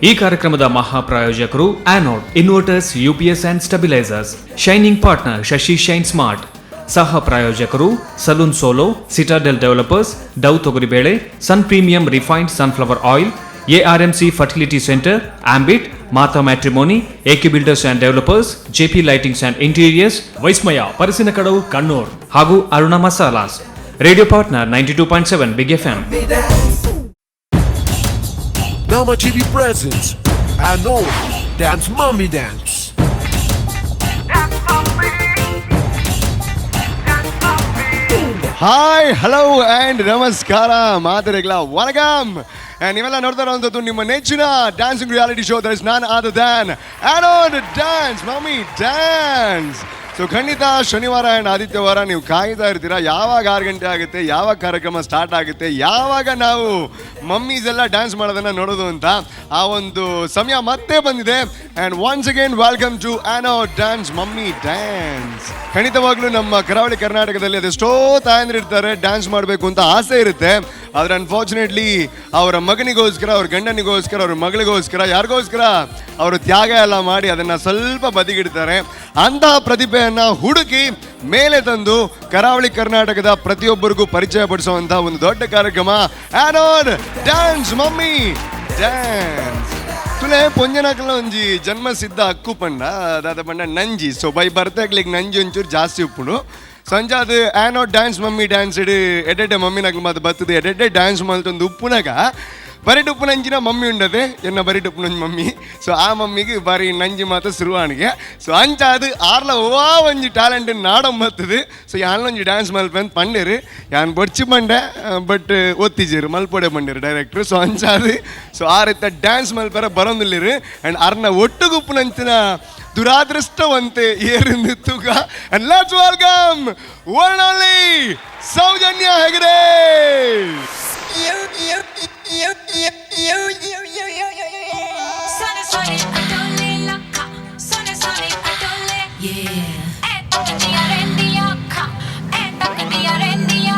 ಈ ಕಾರ್ಯಕ್ರಮದ ಮಹಾಪ್ರಾಯೋಜಕರು Anode inverters, UPS and stabilizers, shining partner Shashi Shine Smart. ಸಹ ಪ್ರಾಯೋಜಕರು salon solo, Citadel developers, Dove ತೊಗರಿಬೇಳೆ, Sun Premium refined sunflower oil, ARMC fertility centre, Ambit, Mata matrimony, AK builders and developers, JP lightings and interiors, Vismaya Parassinikkadavu, Kannur ಹಾಗೂ Aruna Masalas. Radio partner 92.7 Big FM. Nama TV presents Anod Dance Mummy Dance. Hi, hello and ನಮಸ್ಕಾರ ಮಾದರಿಗಳ ವಣಗಮ್. ನೀವೆಲ್ಲ ನೋಡ್ತಾ ಇರುವಂಥದ್ದು ನಿಮ್ಮ ನೆಚ್ಚಿನ dancing reality show, that is none other than Anod Dance Mummy Dance. So ಖಂಡಿತ ಶನಿವಾರ ಆ್ಯಂಡ್ ಆದಿತ್ಯವಾರ ನೀವು ಕಾಯ್ತಾ ಇರ್ತೀರಾ, ಯಾವಾಗ 6 ಗಂಟೆ ಆಗುತ್ತೆ, ಯಾವಾಗ ಕಾರ್ಯಕ್ರಮ ಸ್ಟಾರ್ಟ್ ಆಗುತ್ತೆ, ಯಾವಾಗ ನಾವು ಮಮ್ಮೀಸ್ ಎಲ್ಲ ಡ್ಯಾನ್ಸ್ ಮಾಡೋದನ್ನ ನೋಡೋದು ಅಂತ. ಆ ಒಂದು ಸಮಯ ಮತ್ತೆ ಬಂದಿದೆ. And once again, welcome to Anod Dance Mummy Dance. ಖಂಡಿತವಾಗ್ಲೂ ನಮ್ಮ ಕರಾವಳಿ ಕರ್ನಾಟಕದಲ್ಲಿ ಅದೆಷ್ಟೋ ತಾಯಂದಿರು ಇರ್ತಾರೆ, ಡ್ಯಾನ್ಸ್ ಮಾಡಬೇಕು ಅಂತ ಆಸೆ ಇರುತ್ತೆ. ಆದರೆ ಅನ್ಫಾರ್ಚುನೇಟ್ಲಿ ಅವರ ಮಗನಿಗೋಸ್ಕರ, ಅವ್ರ ಗಂಡನಿಗೋಸ್ಕರ, ಅವ್ರ ಮಗಳಿಗೋಸ್ಕರ, ಯಾರಿಗೋಸ್ಕರ ಅವರು ತ್ಯಾಗ ಎಲ್ಲ ಮಾಡಿ ಅದನ್ನು ಸ್ವಲ್ಪ ಬದಿಗಿಡ್ತಾರೆ. ಅಂತಹ ಪ್ರತಿಭೆಯನ್ನ ಹುಡುಕಿ ಮೇಲೆ ತಂದು ಕರಾವಳಿ ಕರ್ನಾಟಕದ ಪ್ರತಿಯೊಬ್ಬರಿಗೂ ಪರಿಚಯ ಪಡಿಸುವಂತಹ ಒಂದು ದೊಡ್ಡ ಕಾರ್ಯಕ್ರಮ ಆನೋಡ್ ಡ್ಯಾನ್ಸ್ ಮಮ್ಮಿ ಡ್ಯಾನ್ಸ್. ತುಲೆ ಪೊಂಜನಕಲ ಒಂಜಿ ಜನ್ಮ ಸಿದ್ಧ ಹಕ್ಕು ಪಂಡ ದಾದ ಪಂಡ ನಂಜಿ. ಸೊ ಬೈ ಬರ್ತಾಗ್ಲಿಕ್ಕೆ ನಂಜಿ ಒಂಚೂರು ಜಾಸ್ತಿ ಉಪ್ಪುಂಡು. ಸಂಜೆ ಅದು ಆನೋ ಡ್ಯಾನ್ಸ್ ಮಮ್ಮಿ ಡ್ಯಾನ್ಸ್ ಇಡು ಎಡೆಡ್ಡೆ ಮಮ್ಮಿನಕ್ಲು ಮಾತು ಬರ್ತದೆ. ಎಡೆಡ್ಡೆ ಡ್ಯಾನ್ಸ್ ಮಲ್ತೊಂದು ಉಪ್ಪುನಗ ಬರಿಟ್ ಉಪ್ಪು ನಂಜಿನ ಮಮ್ಮಿ ಉಂಡದೆ ಎನ್ನ ಬರಿಟ್ ಉಪ್ಪು ನಂಜಿ ಮಮ್ಮಿ. ಸೊ ಆ ಮಮ್ಮಿಗೆ ಬಾರಿ ನಂಜಿ ಮಾತ ಶುರುವಾಣಿಗೆ. ಸೊ ಅಂಚ ಅದು ಆರ್ಲ ಓವಾ ಒಂಜಿ ಟ್ಯಾಲೆಂಟ್ ನಾಡೊಂಬತ್ತದು. ಸೊ ಯಾನ್ ಒಂಜಿ ಡ್ಯಾನ್ಸ್ ಮಲ್ಪಂತ ಪಂಡೇರು, ಯಾನ್ ಬೊಡ್ಚಿ ಪಂಡೆ, ಬಟ್ ಒತ್ತಿಜೇರು, ಮಲ್ಪೊಡೆ ಪಂಡೇರು ಡೈರೆಕ್ಟ್ರು. ಸೊ ಅಂಚಾದು ಸೊ ಆ ರೀತಿ ಡ್ಯಾನ್ಸ್ ಮಲ್ಪರ ಬರೋದಿಲ್ಲಿರು. ಆ್ಯಂಡ್ ಅರ್ನ ಒಟ್ಟುಗುಪ್ಪು ನಂಚಿನ ದುರಾದೃಷ್ಟವಂತೆ ಏರಿಂದ ತೂಕ. And let's welcome one only Soujanya Hegde. ਸੋਹਣੇ ਸੋਹਣੇ ਪਟੋਲੇ ਲੱਖਾਂ, ਸੋਹਣੇ ਸੋਹਣੇ ਪਟੋਲੇ, yeah. ਐ ਤੱਕਦੀਆਂ ਰਹਿੰਦੀਆਂ ਅੱਖਾਂ, ਐ ਤੱਕਦੀਆਂ ਰਹਿੰਦੀਆਂ.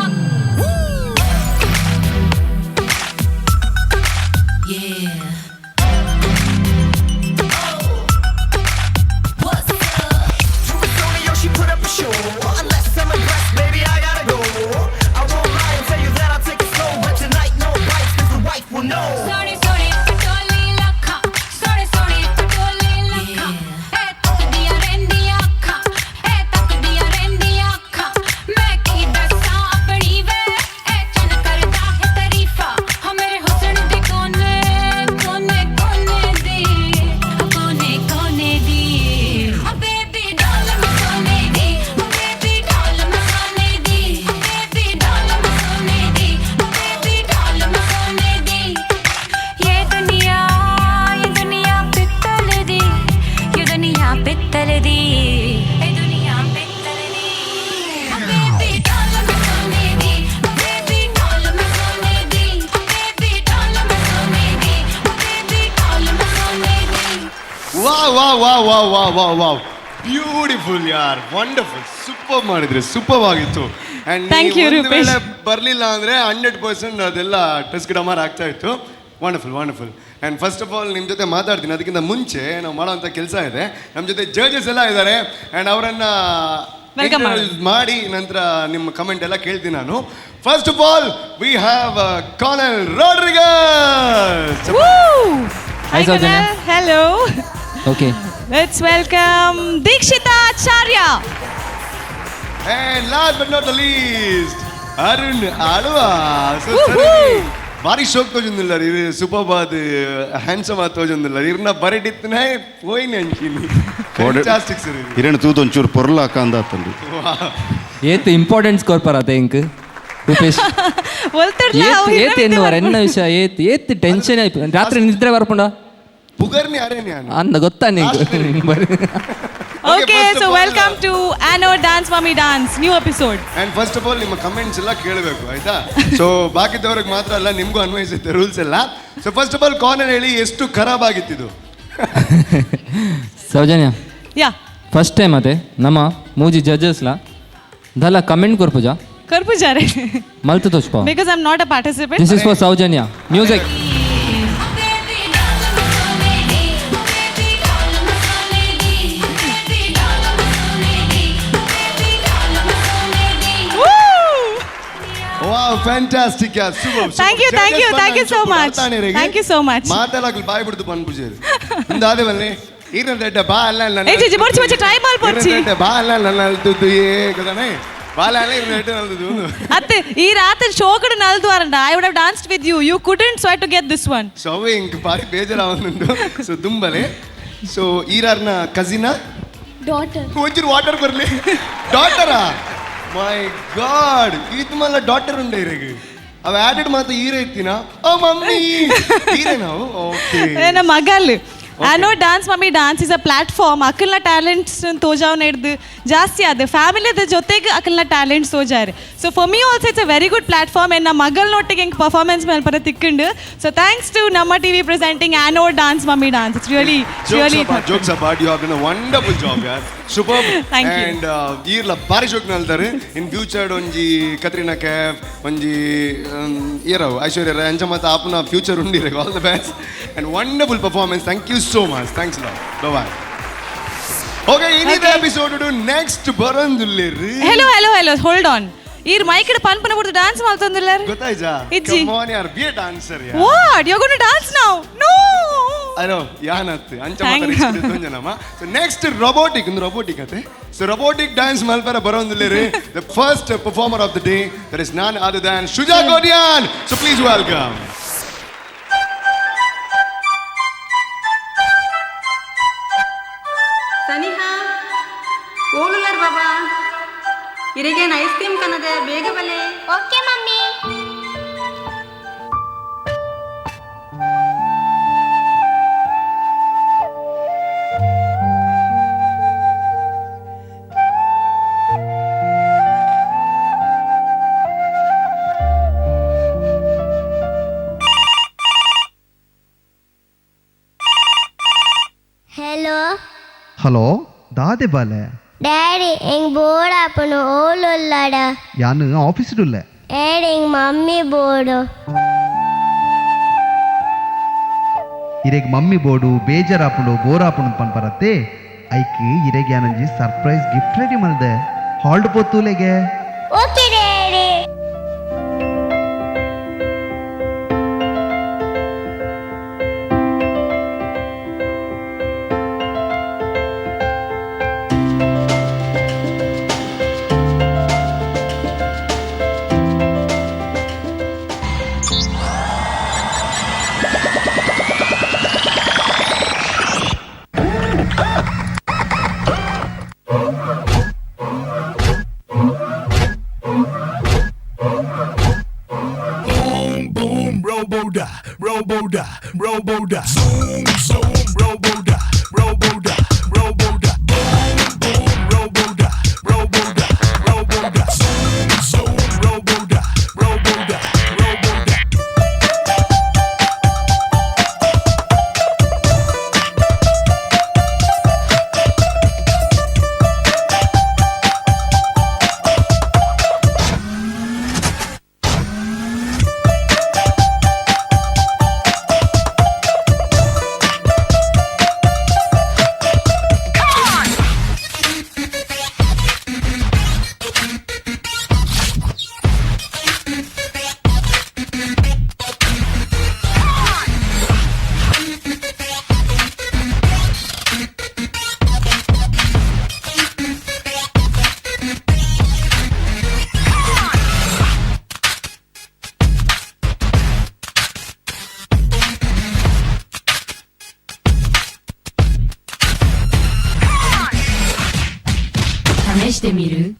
Yeah. What's up? Yo, she put up a show. Unless I'm impressed, baby, I gotta go. I won't lie and tell you that I'll take it slow, but tonight no bites, 'cause the wife will know. ਸੋਹਣੇ ਸੋਹਣੇ ਪਟੋਲੇ ਲੱਖਾਂ, ਸੋਹਣੇ ਸੋਹਣੇ ਪਟੋਲੇ ਲੱਖਾਂ, ਐ ਤੱਕਦੀਆਂ ਰਹਿੰਦੀਆਂ ਅੱਖਾਂ, ਐ ਤੱਕਦੀਆਂ ਰਹਿੰਦੀਆਂ ਅੱਖਾਂ। ਮੈਂ ਕੀ ਦੱਸਾਂ ਆਪਣੀ ਵੇ, ਐ ਚੰਨ ਕਰਦਾ ਹੈ ਤਾਰੀਫਾਂ ਹੋ ਮੇਰੇ ਹੁਸਨ ਦੇ ਕੋਨੇ ਕੋਨੇ ਕੋਨੇ ਦੀ, ਕੋਨੇ ਕੋਨੇ ਦੀ। ਓ ਬੇਬੀ ਡਾਲ ਮੈਂ ਸੋਨੇ ਦੀ, ਓ ਬੇਬੀ ਡਾਲ ਮੈਂ ਸੋਨੇ ਦੀ, ਬੇਬੀ ਡਾਲ ਮੈਂ ਸੋਨੇ ਦੀ, ਓ ਬੇਬੀ ਡਾਲ ਮੈਂ ਸੋਨੇ ਦੀ। ਇਹ ਦੁਨੀਆ, ਇਹ ਦੁਨੀਆ ਪਿੱਤਲ ਦੀ, ਇਹ ਦੁਨੀਆ ਪਿੱਤਲ ਦੀ, ਇਹ ਦੁਨੀਆ ਪਿੱਤਲ ਦੀ। ਓ ਬੇਬੀ ਡਾਲ ਮੈਂ ਸੋਨੇ ਦੀ, ਬੇਬੀ ਡਾਲ ਮੈਂ ਸੋਨੇ ਦੀ, ਬੇਬੀ ਡਾਲ ਮੈਂ ਸੋਨੇ ਦੀ, ਬੇਬੀ ਡਾਲ ਮੈਂ ਸੋਨੇ ਦੀ। ವಾ ವಾ ವಾ ವಾ ವಾ ವಾ ವಾ, ಬ್ಯೂಟಿಫುಲ್ ಯಾರ್, ವಂಡರ್ಫುಲ್, ಸೂಪರ್ ಮಾಡಿದ್ರಿ, ಸೂಪರ್ ಆಗಿತ್ತು. And Thank you, Rupesh. ಬರಲಿಲ್ಲ ಅಂದ್ರೆ 100% ಅದೆಲ್ಲ ಟಸ್ಕ್ ಡಮಾರ್ ಆಗ್ತಾ ಇತ್ತು. Wonderful, wonderful. And first of all ನಿಮ್ಮ ಜೊತೆ ಮಾತಾಡ್ತೀನಿ. ಅದಕ್ಕಿಂತ ಮುಂಚೆ ನಾವು ಮಾಡೋವಂಥ ಕೆಲಸ ಇದೆ. ನಮ್ಮ ಜೊತೆ ಜಡ್ಜಸ್ ಎಲ್ಲ ಇದ್ದಾರೆ ಆ್ಯಂಡ್ ಅವರನ್ನ Welcome ಮಾಡೋಣ. ಮಾಡಿ ನಂತರ ನಿಮ್ಮ ಕಮೆಂಟ್ ಎಲ್ಲ ಕೇಳ್ತೀನಿ ನಾನು. First of all, we have Colonel Rodrigues. Woo! Hi, Hi, Soujanya. Kunal. Hello. Okay. Let's welcome Dikshita Acharya. And last but not the least, Arun Alva. So, Woohoo! ಭಾರಿ ಶೋಕ್ ತೋಜೊಂದಿಲ್ಲ ಇರು, ಸೂಪರ್ ಆದ್ ಹ್ಯಾಂಡ್ಸಮ್ ಆದ್ ತೋಜೊಂದಿಲ್ಲ. ಇರ್ನ ಬರಡಿತ್ತನೇ ಪೋಯಿನ ಅಂಚಿನಿ. Fantastic sir. ಇರೇನು ತೂದು ಒಂಚೂರು ಪೊರ್ಲ ಹಾಕಂದಾತಂದು. ಏತ್ ಇಂಪಾರ್ಟೆನ್ಸ್ ಕೊರ್ಪರತೆ ಇಂಕ್ ರೂಪೇಶ್? ಒಲ್ತುರ್ಲ. ಏತ್ ಏತ್ ಎನ್ನುವರ ಎನ್ನ ವಿಷಯ? ಏತ್ ಏತ್ ಟೆನ್ಷನ್ ಆಯ್ತು? ರಾತ್ರಿ ನಿದ್ರೆ ಬರ್ಪುಂಡ? ಪುಗರ್ನಿ ಅರೆ ನಾನು. ಅಂದ ಗೊತ್ತಾ ನಿಂಗೆ? Okay, first of so all, welcome to Anod Dance Mummy Dance new episode. And first of all ನಿಮ್ಮ ಕಮೆಂಟ್ಸ್ ಎಲ್ಲ ಕೇಳಬೇಕು, ಆಯ್ತಾ? ಸೊ ಬಾಕಿದವ್ರಿಗೆ ಮಾತ್ರ ಅಲ್ಲ, ನಿಮಗೂ ಅನ್ವಯಿಸುತ್ತೆ ರೂಲ್ಸ್ ಎಲ್ಲ. So first of all corner ಹೇಳಿ, ಎಷ್ಟು ಖರಾಬ್ ಆಗಿತ್ತಿದು? ಸೌಜನ್ಯ. ಯಾ. ಫಸ್ಟ್ ಟೈಮ್ ಅದೇ ನಮ್ಮ ಮೂಜಿ ಜಡ್ಜಸ್ಲ ದಲ್ಲ comment ಕೊರ್ಪುಜ. ಕರ್ಪುಜಾರೆ. ಮಲ್ತು ತೋಚ್ಪ. Because I am not a participant. This is for Soujanya. Music. Baby doll ਮੈਂ ਸੋਨੇ Fantastic yeah, super. Thank you, thank you, thank you so much. Thank you so much. ಮಾತಾಡಕ್ಕೆ boy ಬಿಡ್ತು ಪನ್ಪುಜೇರು ಇಂದಾದೆ ಬಲ್ಲೆ ಈರನ್ ದಡ್ಡ ಬಾ ಅಲ್ಲ ನನ್ನ. ಏ ಜಿಜಿ, ಬೊರ್ಚಿ ಬೊರ್ಚಿ, try ಮಲ್ಪೊರ್ಚಿ. ಈರನ್ ದಡ್ಡ ಬಾ ಅಲ್ಲ ನನ್ನ ಅಲ್ತದ್ದು ಏ ಗೊತ್ತಾನೆ ಬಾಲ ಅಲ್ಲ ಈರನ್ ದಡ್ಡ ನಲ್ದದ್ದು. ಅತ್ತೆ ಈ ರಾತ್ರಿ ಶೋಕಡ್ ನಲ್ದು ಅರಂಡ I would have danced with you, you couldn't, so I to get this one. So ಅವೆ ಇಂಕ್ ಬಾರಿ ಬೇಜಾರಾವೊಂದುಂಡು. ಸೊ ದುಂಬಲೆ ಸೊ ಈರಾರ್ನ ಕಸಿನ ಡಾಟರ್. ಒಂಚೂರು ವಾಟರ್ ಬರ್ಲಿ. ಡಾಟರಾ? ಮೈ ಗಾಡ್, ಇದು ಮಲ್ಲ ಡಾಟರ್ ಉಂಡೆ ಇರಗೆ ಅವ ಆಡೆಡ್ ಮಾತ್ರ ಈರ ಇತ್ತಿನ. ಓ ಮಮ್ಮಿ, ಈರೆ ನಾವು ಓಕೆ. ನನ್ನ ಮಗಲ್. I know dance mummy dance is a platform ಅಕಲ್ನ talents ತೋಜಾವ್ ಹಿಡ್ದು ಜಾಸ್ತಿ ಅದು ಫ್ಯಾಮಿಲಿದ ಜೊತೆಗೆ ಅಕಲ್ನ talents ತೋಜಾರೆ. So for me also it's a very good platform, and ನಮ್ಮ ಮಗಲ್ನೊಟ್ಟಿಗೆ ಹೆಂಗೆ ಪರ್ಫಾರ್ಮೆನ್ಸ್ ಮೇಲೆ ಬರೋ ತಿಕ್ಕೊಂಡು. ಸೊ thanks to ನಮ್ಮ TV presenting Anno dance mummy dance. It's really really Jokes apart, you have done a wonderful job, yaar. Superb. Thank you. And ಈರ್ಲ ಬಾರಿ ಜೋಕ್ ನಲ್ತಾರೆ. In future ಒಂಜಿ ಕತ್ರಿನಾ ಕ್ಯಾಫ್, ಒಂಜಿ ಏರವ್ ಐಶ್ವರ್ಯ ರಾಯ್ ಅಂಚ ಮತ್ತೆ ಆಪನ future ಉಂಡಿರೆ. All the best and wonderful performance. Thank you so much. Thanks ಲಾ, bye. Okay, ಇನ್ನಿದ episode next ಬರಂದುಲ್ಲೇರಿ. Hello hello hello, hold on. ಈರ್ mic ಪನ್ಪನ ಬಿಡ್ದು ಡಾನ್ಸ್ ಮಾಡ್ತಂದಿಲ್ಲ. ಗೊತ್ತಾಯ್ತಾ? ಇಜ್ಜಿ. ಕಮ್ ಆನ್ ಯಾರ್, ಬಿ ಎ ಡಾನ್ಸರ್ ಯಾರ್. What, you gonna dance now? No. Hello ಯಾನತ್ ಅಂಚ Thank ಮಾತಾಡಿ ನಮ್ಮ. ಸೊ ನೆಕ್ಸ್ಟ್ ರೊಬೋಟಿಕ್, ಒಂದು ರೊಬೋಟಿಕ್ ಅತೆ. ಸೊ ರೊಬೋಟಿಕ್ ಡ್ಯಾನ್ಸ್ ಮಲ್ಪರ ಬರೋಂದಿಲ್ಲ. The first performer of the day, that is none other than Shuja Kodian. So please welcome. Saniha ಓಲುಲ್ಲರ್ ಬಾಬಾ ಇರಿಗೇನು ಐಸ್ ಕ್ರೀಮ್ ಕನದೆ ಬೇಗ ಬಲೆ. Okay mummy. Hello. Hello ದಾದೆ ಬಾಲೆ? ಡ್ಯಾಡಿ ಎಂಗ್ ಬೋರ್ಡ್ ಆಪುಂಡು ಓಲುಲ್ಲಡ. ಯಾನು ಆಫೀಸ್ಡುಲ್ಲೆ. ಡ್ಯಾಡಿ ಎಂಗ್ ಮಮ್ಮಿ ಬೋರ್ಡು. ಇರೆಗ್ ಮಮ್ಮಿ ಬೋರ್ಡು ಬೇಜಾರಾಪುಂಡು ಬೋರಾಪುಂಡು ಪನ್ಪರತ್ತೆ ಐಕ್ ಇರೆಗ್ ಯಾನಂಜಿ ಸರ್ಪ್ರೈಸ್ ಗಿಫ್ಟ್ ರೆಡಿ ಮಲ್ದೆ ಹಾಲ್ಡ್ ಪೊತ್ತುಲೆಗೆ. Okay daddy. Boom, boom, robo da, robo da, robo da. Zoom, zoom, robo da, robo da, robo da. Boom, boom, robo da, robo da, robo da. Zoom, zoom, robo da, robo da, robo da. 試してみる？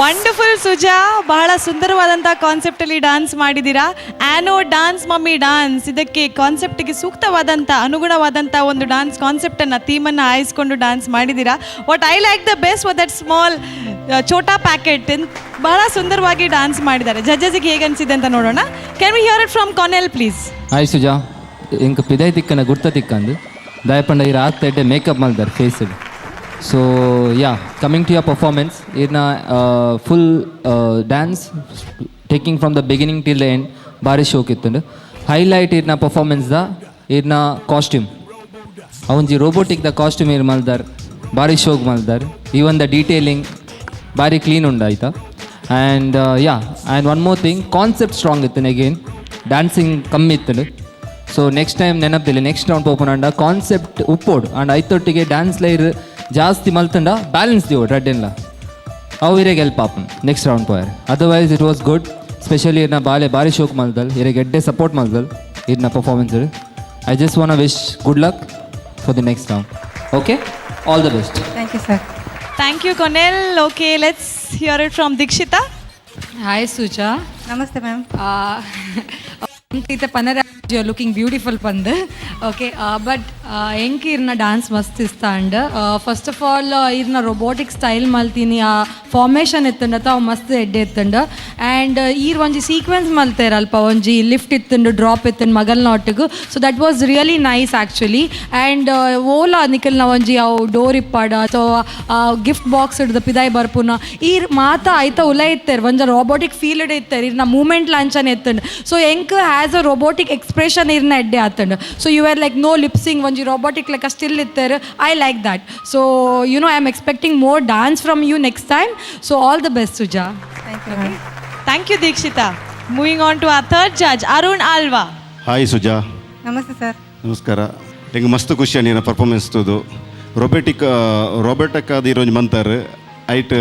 Wonderful Suja, ಬಹಳ ಸುಂದರವಾದಂಥ ಕಾನ್ಸೆಪ್ಟಲ್ಲಿ dance ಮಾಡಿದ್ದೀರಾ. ಆ್ಯನೋ dance mummy dance ಇದಕ್ಕೆ ಕಾನ್ಸೆಪ್ಟಿಗೆ ಸೂಕ್ತವಾದಂಥ, ಅನುಗುಣವಾದಂಥ ಒಂದು dance ಕಾನ್ಸೆಪ್ಟನ್ನು, ಥೀಮನ್ನು ಆಯಿಸ್ಕೊಂಡು dance ಮಾಡಿದ್ದೀರಾ. What I like the best was that small Chota packet. ಬಹಳ ಸುಂದರವಾಗಿ dance ಮಾಡಿದ್ದಾರೆ. ಜಡ್ಜಸ್ಗೆ ಹೇಗೆ ಅನಿಸಿದೆ ಅಂತ ನೋಡೋಣ. Can we hear it from Conel, please? Hi Suja, ಎಂಕ್ ಪಿದೈ ತಿಕ್ಕನ ಗುರ್ತ ತಿಕ್ಕಂದು ದಾಯಪಂಡ ಇರ ಆತ್ ಎಡ್ಡೆ make-up ಮಲ್ದಾರ್ face. So yeah, coming to your performance, ಇರ್ನ full dance taking from the beginning till the end ಬಾರಿ ಶೋಕ್ ಇತ್ತುಂಡು. ಹೈಲೈಟ್ ಇರ್ನ ಪರ್ಫಾರ್ಮೆನ್ಸ್ the ಇರ್ನ ಕಾಸ್ಟ್ಯೂಮ್, ಅವಂಜಿ robotic the costume ಇರ್ ಮಲ್ದಾರ್, ಬಾರಿ ಶೋಕ್ ಮಲ್ದಾರ್. Even the detailing ಬಾರಿ ಕ್ಲೀನ್ ಉಂಡು ಆಯ್ತಾ. And yeah, and one more thing, concept strong ಇತ್ತು. ಅಗೇನ್ ಡ್ಯಾನ್ಸಿಂಗ್ ಕಮ್ಮಿ ಇತ್ತು. So next time ನೆನಪಿಲ್ಲ, ನೆಕ್ಸ್ಟ್ ರೌಂಡ್ ಪೋಪುನಂಡ ಕಾನ್ಸೆಪ್ಟ್ ಉಪ್ಪೋಡು ಆ್ಯಂಡ್ ಐತೊಟ್ಟಿಗೆ ಡ್ಯಾನ್ಸ್ ಲೈರ್ ಜಾಸ್ತಿ ಮಲ್ತಂಡ ಬ್ಯಾಲೆನ್ಸ್ ದಿವೋಡು ರಡ್ಡೆನ್ಲ, ಅವು ಇರೆಗೆ ಹೆಲ್ಪ್ ಆಪುಂಡು ನೆಕ್ಸ್ಟ್ ರೌಂಡ್ ಪೋಯರ್. Otherwise it was good. Specially ಇರ್ನ ಬಾಲೆ ಬಾರಿ ಶೋಕ್ ಮಲ್ದಲ್, ಇರೆಗೆ ಎಡ್ಡೆ ಸಪೋರ್ಟ್ ಮಲ್ದಲ್ ಇರ್ನ performance. I just want wish good luck for the next round. Okay, all the best. Thank you, sir. Thank you, Conel. Okay, let's hear it from Dikshita. Hi Suja. Namaste ma'am. ಇತ್ತೆ ಪನರ you are looking beautiful ಪಂದ್. Okay, but ಎಂಕ್ ಇರ್ನ dance ಮಸ್ತ್ ಇಷ್ಟ and first of all ಇರ್ನ robotic style ಮಲ್ತೀನಿ, ಆ formation ಇತ್ತಂಡ ಅವು ಮಸ್ತ್ ಎಡ್ಡೆ ಇತ್ತಂಡ. ಆ್ಯಂಡ್ ಈರ್ ಒಂಜಿ ಸೀಕ್ವೆನ್ಸ್ ಮಲ್ತೇರ ಅಲ್ಪ ಒಂಜಿ ಲಿಫ್ಟ್ ಇತ್ತಂಡು, ಡ್ರಾಪ್ ಇತ್ತಂಡು ಮಗಲ್ನ ಒಟ್ಟಿಗೆ. So that was really nice actually. And Ola ನಿಕಲ್ನ ಒಂಜಿ ಅವು ಡೋರ್ ಇಪ್ಪಾಡ ಅಥವಾ ಗಿಫ್ಟ್ ಬಾಕ್ಸ್ ಹಿಡ್ದು ಪಿದಾಯ್ ಬರ್ಪುನ ಈರ್ ಮಾತ ಐತ ಉಲ ಇತ್ತೇರ್, ಒಂಜ ರೋಬೋಟಿಕ್ ಫೀಲ್ ಇತ್ತೇರ್, ಇರ್ನ ಮೂಮೆಂಟ್ ಲಾಂಚನೆ ಇತ್ತಂಡು. ಸೊ ಎಂಕ್ as a robotic expression ಇರ್ನ ಎಡ್ಡೆ ಆತಂಡು. So you are like no lip sync, ಒಂಜಿ robotic like still ಇತ್ತೇರ್. I like that. So I am expecting more dance from you next time. So all the best, Suja. Thank you, ma'am. Thank you, Dikshita. Moving on to our third judge, Arun Alva. Hi Suja. Namaste sir. ನಮಸ್ಕಾರ. ಎಂಗೆ ಮಸ್ತ್ ಖುಷಿ ನೀನ performance ತೂದು. Robotic robotic ಅದು ಇರೋಂಜಿ ಮಂತಾರ್ ಐಟ್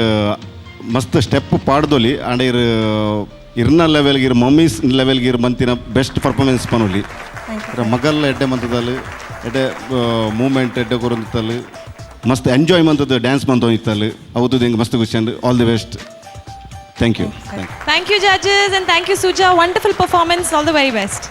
ಮಸ್ತ್ step ಪಾಡ್ದೊಲಿ. ಆಂಡ ಇರ್ ಇರ್ನ ಲೆವೆಲ್ಗೆ ಇರ್ ಮಮ್ಮೀಸ್ ಲೆವೆಲ್ಗೆ ಇರ್ ಮಂತಿನ ಬೆಸ್ಟ್ ಪರ್ಫಾರ್ಮೆನ್ಸ್ ಪನೊಲಿ. ಮಗಲ್ಲ ಎಡ್ಡೆ ಮಂತದಲ್ಲಿ, ಎಡ್ಡೆ ಮೂಮೆಂಟ್ ಎಡ್ಡೆ ಕೊರಂತಲ್ಲಿ, ಮಸ್ತ್ ಎಂಜಾಯ್ ಮಂತದ್ದು ಡ್ಯಾನ್ಸ್ ಮಂತ ಇತ್ತಲ್ಲಿ ಹೌದು. ಹಿಂಗೆ ಮಸ್ತ್ ಖುಷಿ. All the best. Thank you, thank you. Thank you, judges, and thank you, Suja. Wonderful performance. All the very best.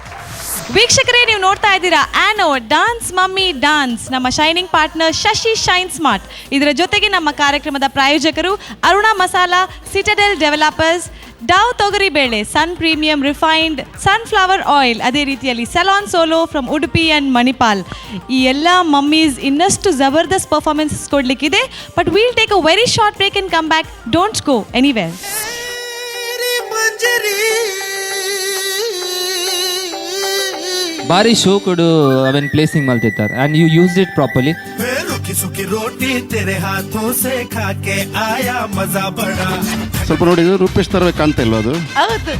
ವೀಕ್ಷಕರೇ, ನೀವು ನೋಡ್ತಾ ಇದ್ದೀರಾ ಆನೋ dance mummy dance. ನಮ್ಮ shining partner Shashi shine smart. ಇದರ ಜೊತೆಗೆ ನಮ್ಮ ಕಾರ್ಯಕ್ರಮದ ಪ್ರಾಯೋಜಕರು Aruna masala, Citadel developers, Dove ತೊಗರಿ ಬೇಳೆ, ಸನ್ premium refined sunflower oil, ಅದೇ ರೀತಿಯಲ್ಲಿ salon solo from Udupi and Manipal. ಈ ಎಲ್ಲ ಮಮ್ಮೀಸ್ ಇನ್ನಷ್ಟು ಜಬರ್ದಸ್ತ್ performance ಕೊಡಲಿಕ್ಕಿದೆ. But we'll take a very short break and come back. Don't go anywhere. ಬಾರಿ ಶೋಕುಡು ಅವೆನ್ ಪ್ಲೇಸಿಂಗ್ ಮಲ್ತಿತ್ತಾರೆ and you use it properly. रूखी सूखी रोटी तेरे हाथों से खा के आया मजा बड़ा. ಸ್ವಲ್ಪ ನೋಡಿದ್ರು ರೂಪೇಶ್ ತರವೇ ಕಾಣ್ತಾ ಇಲ್ವಾ ಅದು? ಹೌದು.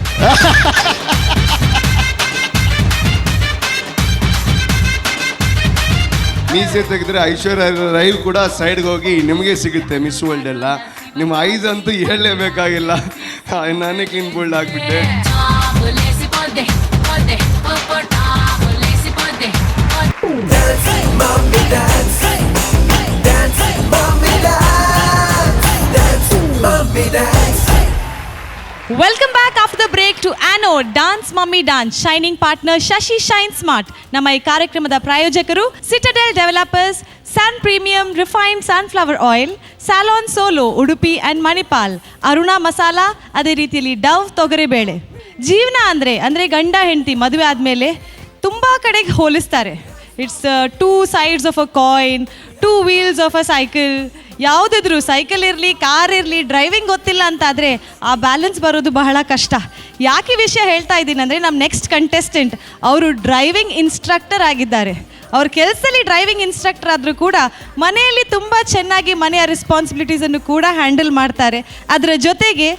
ಮೀಸೆ ತೆಗೆದ್ರೆ ಐಶ್ವರ್ಯ ರೈ ಕೂಡ ಸೈಡ್ಗೆ ಹೋಗಿ ನಿಮಗೆ ಸಿಗುತ್ತೆ ಮಿಸ್ ವರ್ಲ್ಡ್ ಎಲ್ಲ. ನಿಮ್ಮ ಐಸ್ ಅಂತೂ ಹೇಳಲೇಬೇಕಾಗಿಲ್ಲ. ನಾನೇ ಕ್ಲೀನ್ ಬೋಲ್ಡ್ ಆಗಿಬಿಟ್ಟೆ. Welcome back after the break to Anno Dance Mummy Dance, shining partner Shashi shine smart. ನಮ್ಮ ಈ ಕಾರ್ಯಕ್ರಮದ ಪ್ರಾಯೋಜಕರು Citadel developers, Sun premium refined sunflower oil, salon solo Udupi and Manipal, Aruna masala, ಅದೇ ರೀತಿಯಲ್ಲಿ ಡವ್ ತೊಗರಿಬೇಳೆ. ಜೀವನ ಅಂದರೆ ಅಂದರೆ ಗಂಡ ಹೆಂಡತಿ ಮದುವೆ ಆದಮೇಲೆ ತುಂಬ ಕಡೆಗೆ ಹೋಲಿಸ್ತಾರೆ. It's two sides of a coin, two wheels of a cycle. ಯಾವುದಿದ್ರು cycle ಇರಲಿ, ಕಾರ್ ಇರಲಿ, ಡ್ರೈವಿಂಗ್ ಗೊತ್ತಿಲ್ಲ ಅಂತಾದರೆ ಆ ಬ್ಯಾಲೆನ್ಸ್ ಬರೋದು ಬಹಳ ಕಷ್ಟ. ಯಾಕೆ ಈ ವಿಷಯ ಹೇಳ್ತಾ ಇದ್ದೀನಿ ಅಂದರೆ, ನಮ್ಮ ನೆಕ್ಸ್ಟ್ ಕಂಟೆಸ್ಟೆಂಟ್ ಅವರು ಡ್ರೈವಿಂಗ್ ಇನ್ಸ್ಟ್ರಕ್ಟರ್ ಆಗಿದ್ದಾರೆ. ಅವ್ರ ಕೆಲಸದಲ್ಲಿ ಡ್ರೈವಿಂಗ್ ಇನ್ಸ್ಟ್ರಕ್ಟರ್ ಆದರೂ ಕೂಡ ಮನೆಯಲ್ಲಿ ತುಂಬ ಚೆನ್ನಾಗಿ ಮನೆಯ ರೆಸ್ಪಾನ್ಸಿಬಿಲಿಟೀಸನ್ನು ಕೂಡ ಹ್ಯಾಂಡಲ್ ಮಾಡ್ತಾರೆ. ಅದರ ಜೊತೆಗೆ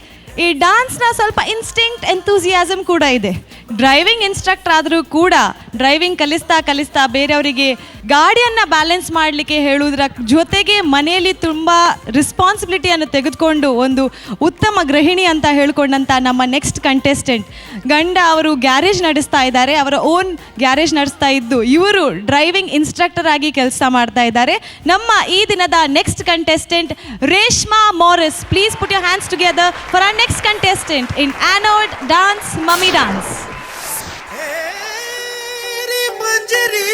ಈ ಡಾನ್ಸ್ನ ಸ್ವಲ್ಪ ಇನ್ಸ್ಟಿಂಕ್ಟ್, ಎಂತೂಸಿಯಾಸಮ್ ಕೂಡ ಇದೆ. ಡ್ರೈವಿಂಗ್ ಇನ್ಸ್ಟ್ರಕ್ಟರ್ ಆದರೂ ಕೂಡ ಡ್ರೈವಿಂಗ್ ಕಲಿಸ್ತಾ ಕಲಿಸ್ತಾ ಬೇರೆಯವರಿಗೆ ಗಾಡಿಯನ್ನು ಬ್ಯಾಲೆನ್ಸ್ ಮಾಡಲಿಕ್ಕೆ ಹೇಳುವುದರ ಜೊತೆಗೆ ಮನೆಯಲ್ಲಿ ತುಂಬ ರೆಸ್ಪಾನ್ಸಿಬಿಲಿಟಿಯನ್ನು ತೆಗೆದುಕೊಂಡು ಒಂದು ಉತ್ತಮ ಗೃಹಿಣಿ ಅಂತ ಹೇಳ್ಕೊಂಡಂಥ ನಮ್ಮ ನೆಕ್ಸ್ಟ್ ಕಂಟೆಸ್ಟೆಂಟ್. ಗಂಡ ಅವರು ಗ್ಯಾರೇಜ್ ನಡೆಸ್ತಾ ಇದ್ದಾರೆ. ಅವರ ಓನ್ ಗ್ಯಾರೇಜ್ ನಡೆಸ್ತಾ ಇದ್ದು ಇವರು ಡ್ರೈವಿಂಗ್ ಇನ್ಸ್ಟ್ರಕ್ಟರ್ ಆಗಿ ಕೆಲಸ ಮಾಡ್ತಾ ಇದ್ದಾರೆ. ನಮ್ಮ ಈ ದಿನದ next contestant Reshma Morris. Please put your hands together for our next contestant in Anode Dance Mummy Dance. Manjari,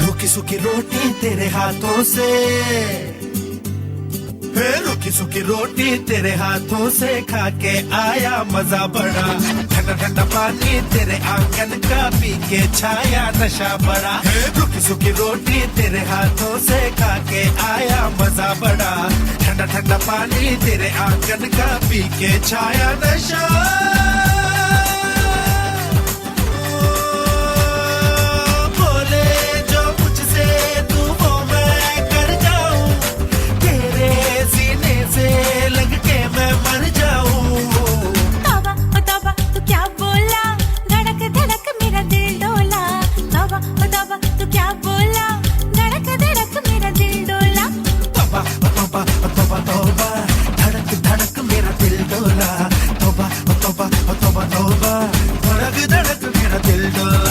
रूखी सूखी रोटी तेरे हाथों से, हे रूखी सूखी रोटी तेरे हाथों से खा के आया मजा बड़ा। ठंडा ठंडा पानी तेरे आंगन का पी के छाया नशा बड़ा। हे रूखी सूखी रोटी तेरे हाथों से खा के आया मजा बड़ा। ठंडा ठंडा पानी तेरे आंगन का पी के छाया नशा। बोले जो मुझसे तू वो मैं कर जाऊं, तेरे सीने से लग के मैं मर जाऊं। तौबा ओ तौबा तू क्या बोला, धड़क धड़क मेरा दिल डोला। तौबा ओ तौबा तू क्या बोला, धड़क धड़क मेरा दिल डोला। तौबा ओ तौबा ओ तौबा तौबा, धड़क धड़क मेरा दिल डोला। तौबा ओ तौबा ओ तौबा तौबा, धड़क धड़क मेरा दिल डोला।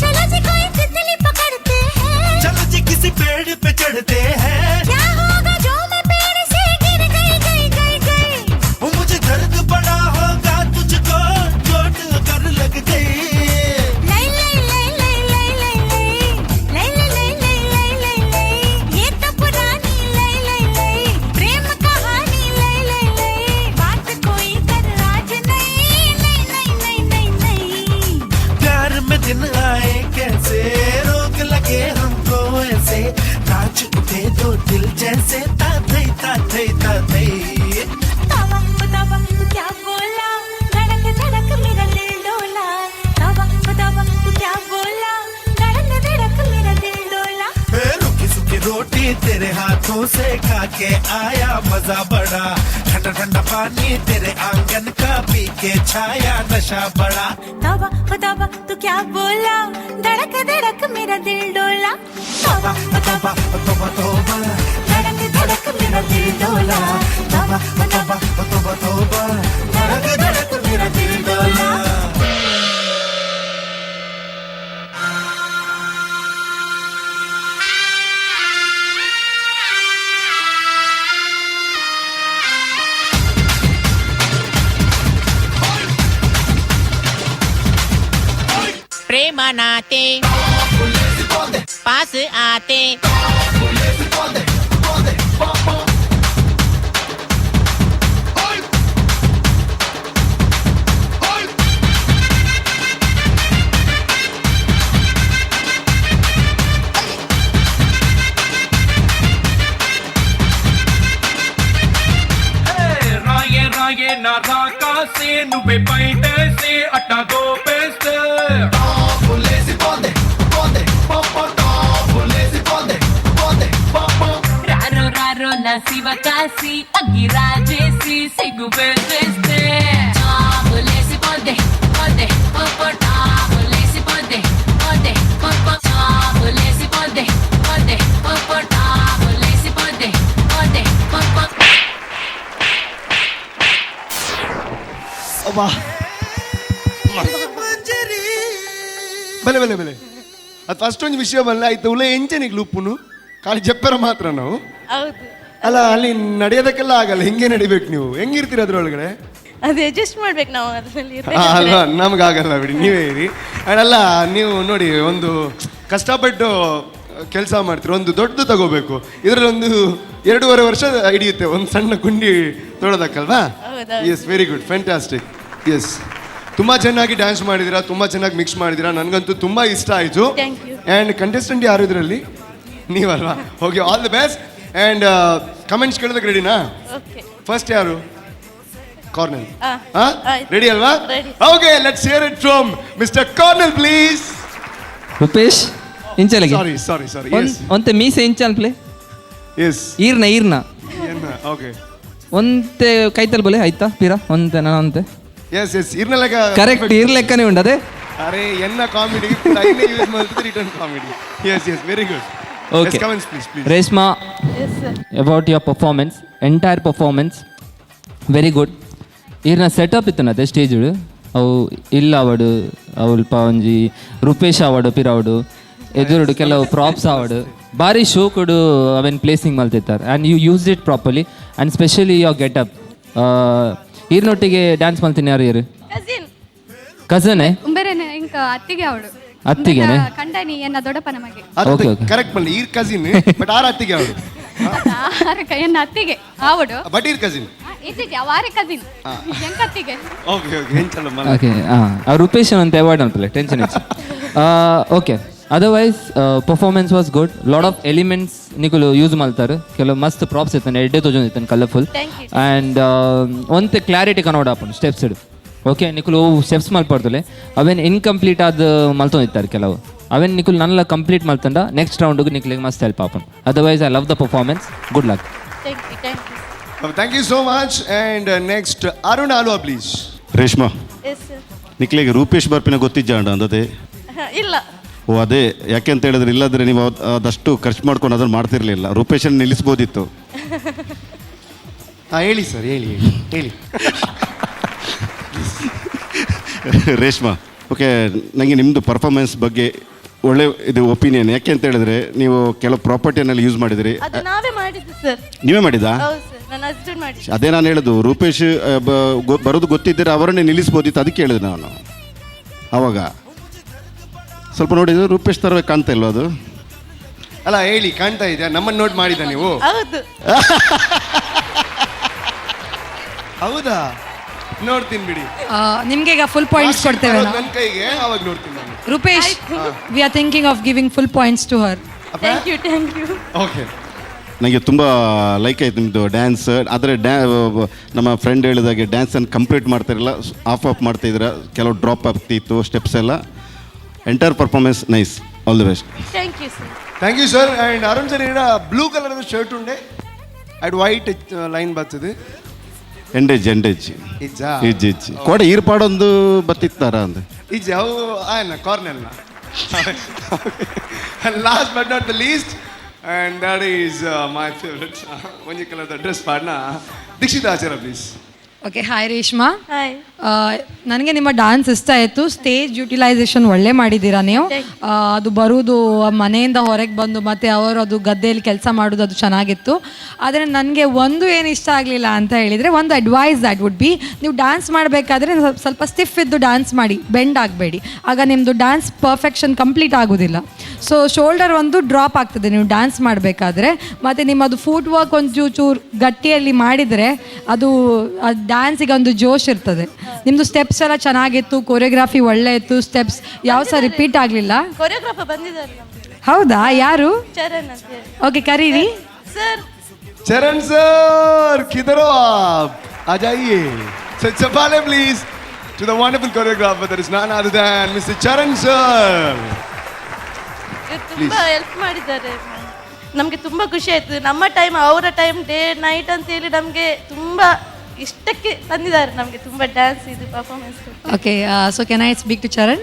चलो जी कोई तितली पकड़ते हैं, चलो जी किसी पेड़ पे चढ़ते हैं। क्या होगा जो मैं पेड़ से गिर गई गई गई गई। वो मुझे दर्द बड़ा होगा तुझको चोट कर लग गई। लई लई लई लई लई लई लई लई लई लई लई लई लई, ये तो पुरानी लई लई लई प्रेम कहानी लई लई लई, बात कोई कर आज नहीं नहीं नहीं नहीं नहीं नहीं। प्यार में दिन आए कैसे, रोक लगे हमको ऐसे, नाच उठे दो दिल जैसे ताथई ताथई ताथई। तौबा ओ तौबा तू क्या बोला, धड़क धड़क मेरा दिल डोला। तौबा ओ तौबा तू क्या बोला, धड़क धड़क मेरा दिल डोला। हे रूखी सूखी रोटी तेरे हाथों से खा के आया मजा बड़ा। ठंडा ठंडा पानी तेरे आंगन का पी के छाया नशा बड़ा। तौबा ओ तौबा तू क्या बोला, धड़क धड़क मेरा दिल डोला। तौबा ओ तौबा ओ तौबा तौबा, धड़क धड़क मेरा दिल डोला। तौबा ओ तौबा ओ तौबा तौबा, धड़क धड़क मेरा दिल डोला। प्रेम मनाते पास आते, రాయే రాయే నా రాకాసే, నువ్వే బయటేసే అట్టా దోపేస్తే. రారో రారో నా శివ కాశీ, అగ్గి రాజేసి సిగ్గు పెట్టేస్తే. టాపులేసి పోతే పోతే పో, టాపులేసి పోతే పోతే పో, టాపులేసి పోతే పోతే పో, టాపులేసి పోతే పోతే పో. ಅಬ್ಬಾ, ಬಲೆ ಬಲೆ ಬಲೆ. ಅದು ಫಸ್ಟ್ ಒಂದು ವಿಷಯ ಬಲ್ಲ ಆಯ್ತು. ಉಲ್ಲ ಎಂಚನಿಗೆ ಲುಪ್ಪುನು ಖಾಲಿ ಜಪ್ಪರ ಮಾತ್ರ ನಾವು. ಹೌದು. ಅಲ್ಲ, ಅಲ್ಲಿ ನಡೆಯೋದಕ್ಕೆಲ್ಲ ಆಗಲ್ಲ, ಹಿಂಗೆ ನಡಿಬೇಕು. ನೀವು ಹೆಂಗಿರ್ತೀರ ಅದ್ರೊಳಗಡೆ? ಅದು ಅಡ್ಜಸ್ಟ್ ಮಾಡ್ಬೇಕು ನಾವು ಅದರಲ್ಲಿ. ಅಲ್ವಾ, ನಮಗಾಗಲ್ಲ ಬಿಡಿ, ನೀವೇ ಇರಿ. ಆ್ಯಂಡ್ ಅಲ್ಲ, ನೀವು ನೋಡಿ, ಒಂದು ಕಷ್ಟಪಟ್ಟು ಕೆಲಸ ಮಾಡ್ತೀರಿ, ಒಂದು ದೊಡ್ಡದು ತಗೋಬೇಕು. ಇದರಲ್ಲಿ ಒಂದು 2.5 ವರ್ಷ ಹಿಡಿಯುತ್ತೆ ಒಂದು ಸಣ್ಣ ಗುಂಡಿ ತೊಳೋದಕ್ಕಲ್ವಾ? ಹೌದೌದು. Yes, very good, fantastic. Yes, ತುಂಬ ಚೆನ್ನಾಗಿ ಡ್ಯಾನ್ಸ್ ಮಾಡಿದ್ದೀರಾ, ತುಂಬ ಚೆನ್ನಾಗಿ ಮಿಕ್ಸ್ ಮಾಡಿದ್ದೀರಾ, ನನಗಂತೂ ತುಂಬ ಇಷ್ಟ ಆಯಿತು. Thank you. And contestant ಯಾರು ಇದರಲ್ಲಿ? ನೀವಲ್ವಾ? Okay, all the best. And comments ಕೇಳೋದಕ್ಕೆ ರೆಡಿನಾ? ಓಕೆ. ಫಸ್ಟ್ ಯಾರು? ಕಾರ್ನೆಲ್. ಆ, ಆಯ್ತು. ರೆಡಿ ಅಲ್ವಾ? Ready. Okay, let's hear it from Mister Cornel, please. Rupesh ಇಂಚಲೆಗೆ. Sorry, sorry, sorry. Yes. ಒಂತೆ ಮೀಸೆ ಇಂಚ ಅನ್ಪ್ಲೆ. ಎಸ್. ಈರ್ನ ಈರ್ನ. ಓಕೆ. ಒಂತೆ ಕೈತಲ್ ಬೋಲೆ ಆಯ್ತಾ ಪೀರಾ ಒಂತೆ ನಾನು ಒಂತೆ. ಎಸ್ ಎಸ್, ಇರ್ನ ಲೆಕ್ಕ. ಕರೆಕ್ಟ್, ಇರ್ ಲೆಕ್ಕನೇ ಉಂಟು ಅದೇ. ಅರೆ, ಎನ್ನ ಕಾಮಿಡಿ ಯೂಸ್ ಮಾಡ್ತಿದ್ರೆ return comedy. Yes yes, very good. Okay. Comments please, please. Reshma, yes sir. About your performance, entire performance very good. ಈರ್ನ setup ಇತ್ತನತೆ stage ಅವು ಇಲ್ಲ ಅವಡು ಅಲ್ಪ ಒಂಜಿ ರೂಪೇಶ್ ಆವಡು ಪಿರಾವಡು ಎದುರುಡು ಕೆಲವು ಪ್ರಾಪ್ಸ್ ಆವಡು ಭಾರಿ ಶೋಕುಡು ಅವೆನ್ ಪ್ಲೇಸಿಂಗ್ ಮಲ್ತಿತ್ತಾರೆ and you use it properly and specially your getup. ಈರ್ನೊಟ್ಟಿಗೆ dance ಮಲ್ತೀನಿ ಯಾರು ಇರು? ಕಸಿನ್. ಕಸನ್. ಉಂಬೆರೇನೆ ಇಂಕ ಅತ್ತಿಗೆ ಅವಳು. ಅತ್ತಿಗೆನೆ? ಕಂಡನಿ ಎನ್ನ ದೊಡ್ಡಪ್ಪ ನಮಗೆ. Okay, okay. Correct ಮಲ್ಲಿ, ಈರ್ cousin but R ಅತ್ತಿಗೆ ಅವಳು. ಎನ್ನ ಅತ್ತಿಗೆ ಆವಡು. ಬಟ್ ಈರ್ ಕಸಿನ್. ಇಜ್ಜಿ ಅವಾರೆ ಕಸಿನ್ ಎಂಕ ಅತ್ತಿಗೆ. ಓಕೆ ಓಕೆ, ಎಂಚಲ್ಲ ಮಲ್ಲ. ಓಕೆ, ಹಾಂ, ರೂಪೇಶ್ ಅಂತ ಅವಾಯ್ಡ್ ಅನ್ಪಲೆ ಟೆನ್ಷನ್ ಇಚ್ಚಿ. Okay, otherwise performance was good. Lot of elements ನಿಕುಲು use ಮಲ್ತಾರೆ, ಕೆಲವು ಮಸ್ತ್ ಪ್ರಾಪ್ಸ್ ಇತ್ತಾನೆ, ಎಡ್ಡೆ ತೋಜೊಂದು ಇತ್ತಾನೆ colourful. Thank you. And ಒಂತೆ ಕ್ಲಾರಿಟಿ ಕನೋಡ ಆಪುಂಡು ಸ್ಟೆಪ್ಸ್ ಇಡು. ಓಕೆ, ನಿಕುಲು ಸ್ಟೆಪ್ಸ್ ಮಲ್ಪಡ್ತಲೆ ಅವೇನು ಇನ್ಕಂಪ್ಲೀಟ್ ಆದ ಮಲ್ತೊಂದಿತ್ತಾರೆ ಕೆಲವು, ಅವೇನು ನಿಕುಲು ನಲ್ಲ ಕಂಪ್ಲೀಟ್ ಮಲ್ತಂಡ ನೆಕ್ಸ್ಟ್ ರೌಂಡ್ಗೆ ನಿಕ್ಲಿಗೆ ಮಸ್ತ್ ಹೆಲ್ಪ್ ಆಪುಂಡು. Otherwise I love the performance, good luck. Thank you, thank you. Thank you so much. And next Arun Alva, please. Reshma. Yes sir. ನಿಕ್ಲೆಗೆ Rupesh ಬರ್ಪಿನ ಗೊತ್ತಿಜ್ಜಾಂಡ ಅಂದದೆ? ಇಲ್ಲ. ಓ ಅದೇ ಯಾಕೆ ಅಂತ ಹೇಳಿದ್ರೆ, ಇಲ್ಲಾಂದ್ರೆ ನೀವು ಅದಷ್ಟು ಖರ್ಚು ಮಾಡ್ಕೊಂಡು ಅದನ್ನು ಮಾಡ್ತಿರ್ಲಿಲ್ಲ, ರೂಪೇಶನ್ನು ನಿಲ್ಲಿಸ್ಬೋದಿತ್ತು. ಹಾಂ ಹೇಳಿ ಸರ್, ಹೇಳಿ ಹೇಳಿ ಹೇಳಿ. ರೇಷ್ಮಾ, ಓಕೆ, ನನಗೆ ನಿಮ್ಮದು ಪರ್ಫಾರ್ಮೆನ್ಸ್ ಬಗ್ಗೆ ಒಳ್ಳೆ ಇದು ಒಪಿನಿಯನ್. ಯಾಕೆ ಅಂತ ಹೇಳಿದ್ರೆ ನೀವು ಕೆಲವು ಪ್ರಾಪರ್ಟಿಯನ್ನೆಲ್ಲ ಯೂಸ್ ಮಾಡಿದಿರಿ. ಅದು ನಾವೇ ಮಾಡಿದ್ದು ಸರ್. ನೀವೇ ಮಾಡಿದ್ದಾ? ಹೌದು ಸರ್, ನನ್ನ ಹಸ್ಬೆಂಡ್ ಮಾಡಿದ್ದು. ಅದೇ ನಾನು ಹೇಳೋದು, ರೂಪೇಶ್ ಬರೋದು ಗೊತ್ತಿದ್ದರೆ ಅವರನ್ನೇ ನಿಲ್ಲಿಸ್ಬೋದಿತ್ತು, ಅದಕ್ಕೆ ಹೇಳಿದೆ ನಾನು. ಆವಾಗ ಸ್ವಲ್ಪ ನೋಡಿದ್ರೆ ರೂಪೇಶ್ ಥರವೇ ಕಾಣ್ತಾ ಇಲ್ವಾ ಅದು? ಅಲ್ಲ ಹೇಳಿ, ಕಾಣ್ತಾ ಇದೆಯಾ? ನಮ್ಮನ್ನು ನೋಟ್ ಮಾಡಿದ ನೀವು? ಹೌದು. ಹೌದಾ? ನೋಡ್ತೀನಿ ಬಿಡಿ. ನಿಮ್ಗೆ ಈಗ ಫುಲ್ ಪಾಯಿಂಟ್ಸ್ ಕೊಡ್ತೇವೆ ನಾವು. ನನ್ನ ಕೈಗೆ ಅವಾಗ ನೋಡ್ತೀನಿ ನಾನು. Rupesh, we are thinking of giving full points to her. Thank you, thank you. Okay. ನನಗೆ ತುಂಬ ಲೈಕ್ ಆಯ್ತು ನಿಮ್ಮದು ಡ್ಯಾನ್ಸ್. ಆದರೆ ನಮ್ಮ ಫ್ರೆಂಡ್ ಹೇಳಿದಾಗೆ ಡ್ಯಾನ್ಸನ್ನು ಕಂಪ್ಲೀಟ್ ಮಾಡ್ತಿರಲಿಲ್ಲ, ಆಫ್ ಆಫ್ ಮಾಡ್ತಿದ್ದೀರ, ಕೆಲವು ಡ್ರಾಪ್ ಆಗ್ತಿತ್ತು ಸ್ಟೆಪ್ಸ್ ಎಲ್ಲ. Entire performance nice, all the best. Thank you sir. Thank you sir. And Arun sir, ಈಡ blue colour shirt ಉಂಡೆ and white line ಬರ್ತದೆ. ಎಂಡೇಜ್ ಎಂಡೇಜ್. ಇಜ್ಜಾ? ಇಜ್ಜಿ ಇಜ್ಜಿ ಕೋಡೆ ಈರ್ಪಾಡೊಂದು ಬತ್ತಿತ್ತಾರ ಅಂದು. ಇಜ್ಜಿ ಅವು ಆಯ್ನ ಕಾರ್ನೆಲ್ನ. Last but not the least, and that is my favourite, ಒಂಜಿ ಕಲರ್ದ dress ಪಾಡ್ನ Dikshita Acharya, please. Okay, hi Reshma. Hi. ನನಗೆ ನಿಮ್ಮ ಡಾನ್ಸ್ ಇಷ್ಟ ಆಯಿತು. ಸ್ಟೇಜ್ ಯುಟಿಲೈಸೇಷನ್ ಒಳ್ಳೆ ಮಾಡಿದ್ದೀರಾ ನೀವು. ಅದು ಬರುವುದು ಮನೆಯಿಂದ ಹೊರಗೆ ಬಂದು ಮತ್ತು ಅವರು ಅದು ಗದ್ದೆಯಲ್ಲಿ ಕೆಲಸ ಮಾಡೋದು ಅದು ಚೆನ್ನಾಗಿತ್ತು. ಆದರೆ ನನಗೆ ಒಂದು ಏನು ಇಷ್ಟ ಆಗಲಿಲ್ಲ ಅಂತ ಹೇಳಿದರೆ, ಒಂದು advice that would be, ನೀವು ಡ್ಯಾನ್ಸ್ ಮಾಡಬೇಕಾದ್ರೆ ಸ್ವಲ್ಪ ಸ್ಟಿಫ್ ಇದ್ದು ಡ್ಯಾನ್ಸ್ ಮಾಡಿ, ಬೆಂಡ್ ಆಗಬೇಡಿ. ಆಗ ನಿಮ್ಮದು dance perfection complete ಆಗೋದಿಲ್ಲ. ಸೊ ಶೋಲ್ಡರ್ ಒಂದು ಡ್ರಾಪ್ ಆಗ್ತದೆ ನೀವು ಡ್ಯಾನ್ಸ್ ಮಾಡಬೇಕಾದ್ರೆ. ಮತ್ತು ನಿಮ್ಮದು ಫುಟ್ ವರ್ಕ್ ಒಂದು ಚೂರು ಗಟ್ಟಿಯಲ್ಲಿ ಮಾಡಿದರೆ ಅದು ಡ್ಯಾನ್ಸಿಗೆ ಒಂದು ಜೋಶ್ ಇರ್ತದೆ. ನಿಮ್ಮದು ಸ್ಟೆಪ್ಸ್ ಎಲ್ಲ ಚೆನ್ನಾಗಿತ್ತು, ಕೊರಿಯೋಗ್ರಫಿ ಒಳ್ಳೆ ಇತ್ತು, ಸ್ಟೆಪ್ಸ್ ಯಾವ ಸಹ ರಿಪೀಟ್ ಆಗಲಿಲ್ಲ. ಕೊರಿಯೋಗ್ರಾಫರ್ ಬಂದಿದ್ದಾರೆ ನಮ್ಗೆ. ಹೌದಾ? ಯಾರು? ಚರಣ್ ಅಂತ ಹೇಳಿ. ಓಕೆ, ಕರೀರಿ. ಸರ್. चरण सर, किधर हो आप? आ जाइए। So चपाले please to the wonderful choreographer, that is none other than Mister Charan sir. ಇವ್ರು ತುಂಬಾ ಹೆಲ್ಪ್ ಮಾಡಿದ್ದಾರೆ ನಮಗೆ, ತುಂಬಾ ಖುಷಿ ಆಯ್ತು. ನಮ್ಮ ಟೈಮ್ ಅವರ time day night ಅಂತ ಹೇಳಿ ನಮಗೆ ತುಂಬಾ ಇಷ್ಟಕ್ಕೆ ತಂದಿದ್ದಾರೆ ನಮಗೆ ತುಂಬ ಡ್ಯಾನ್ಸ್ ಇದು performance. Okay, so can I speak to Charan?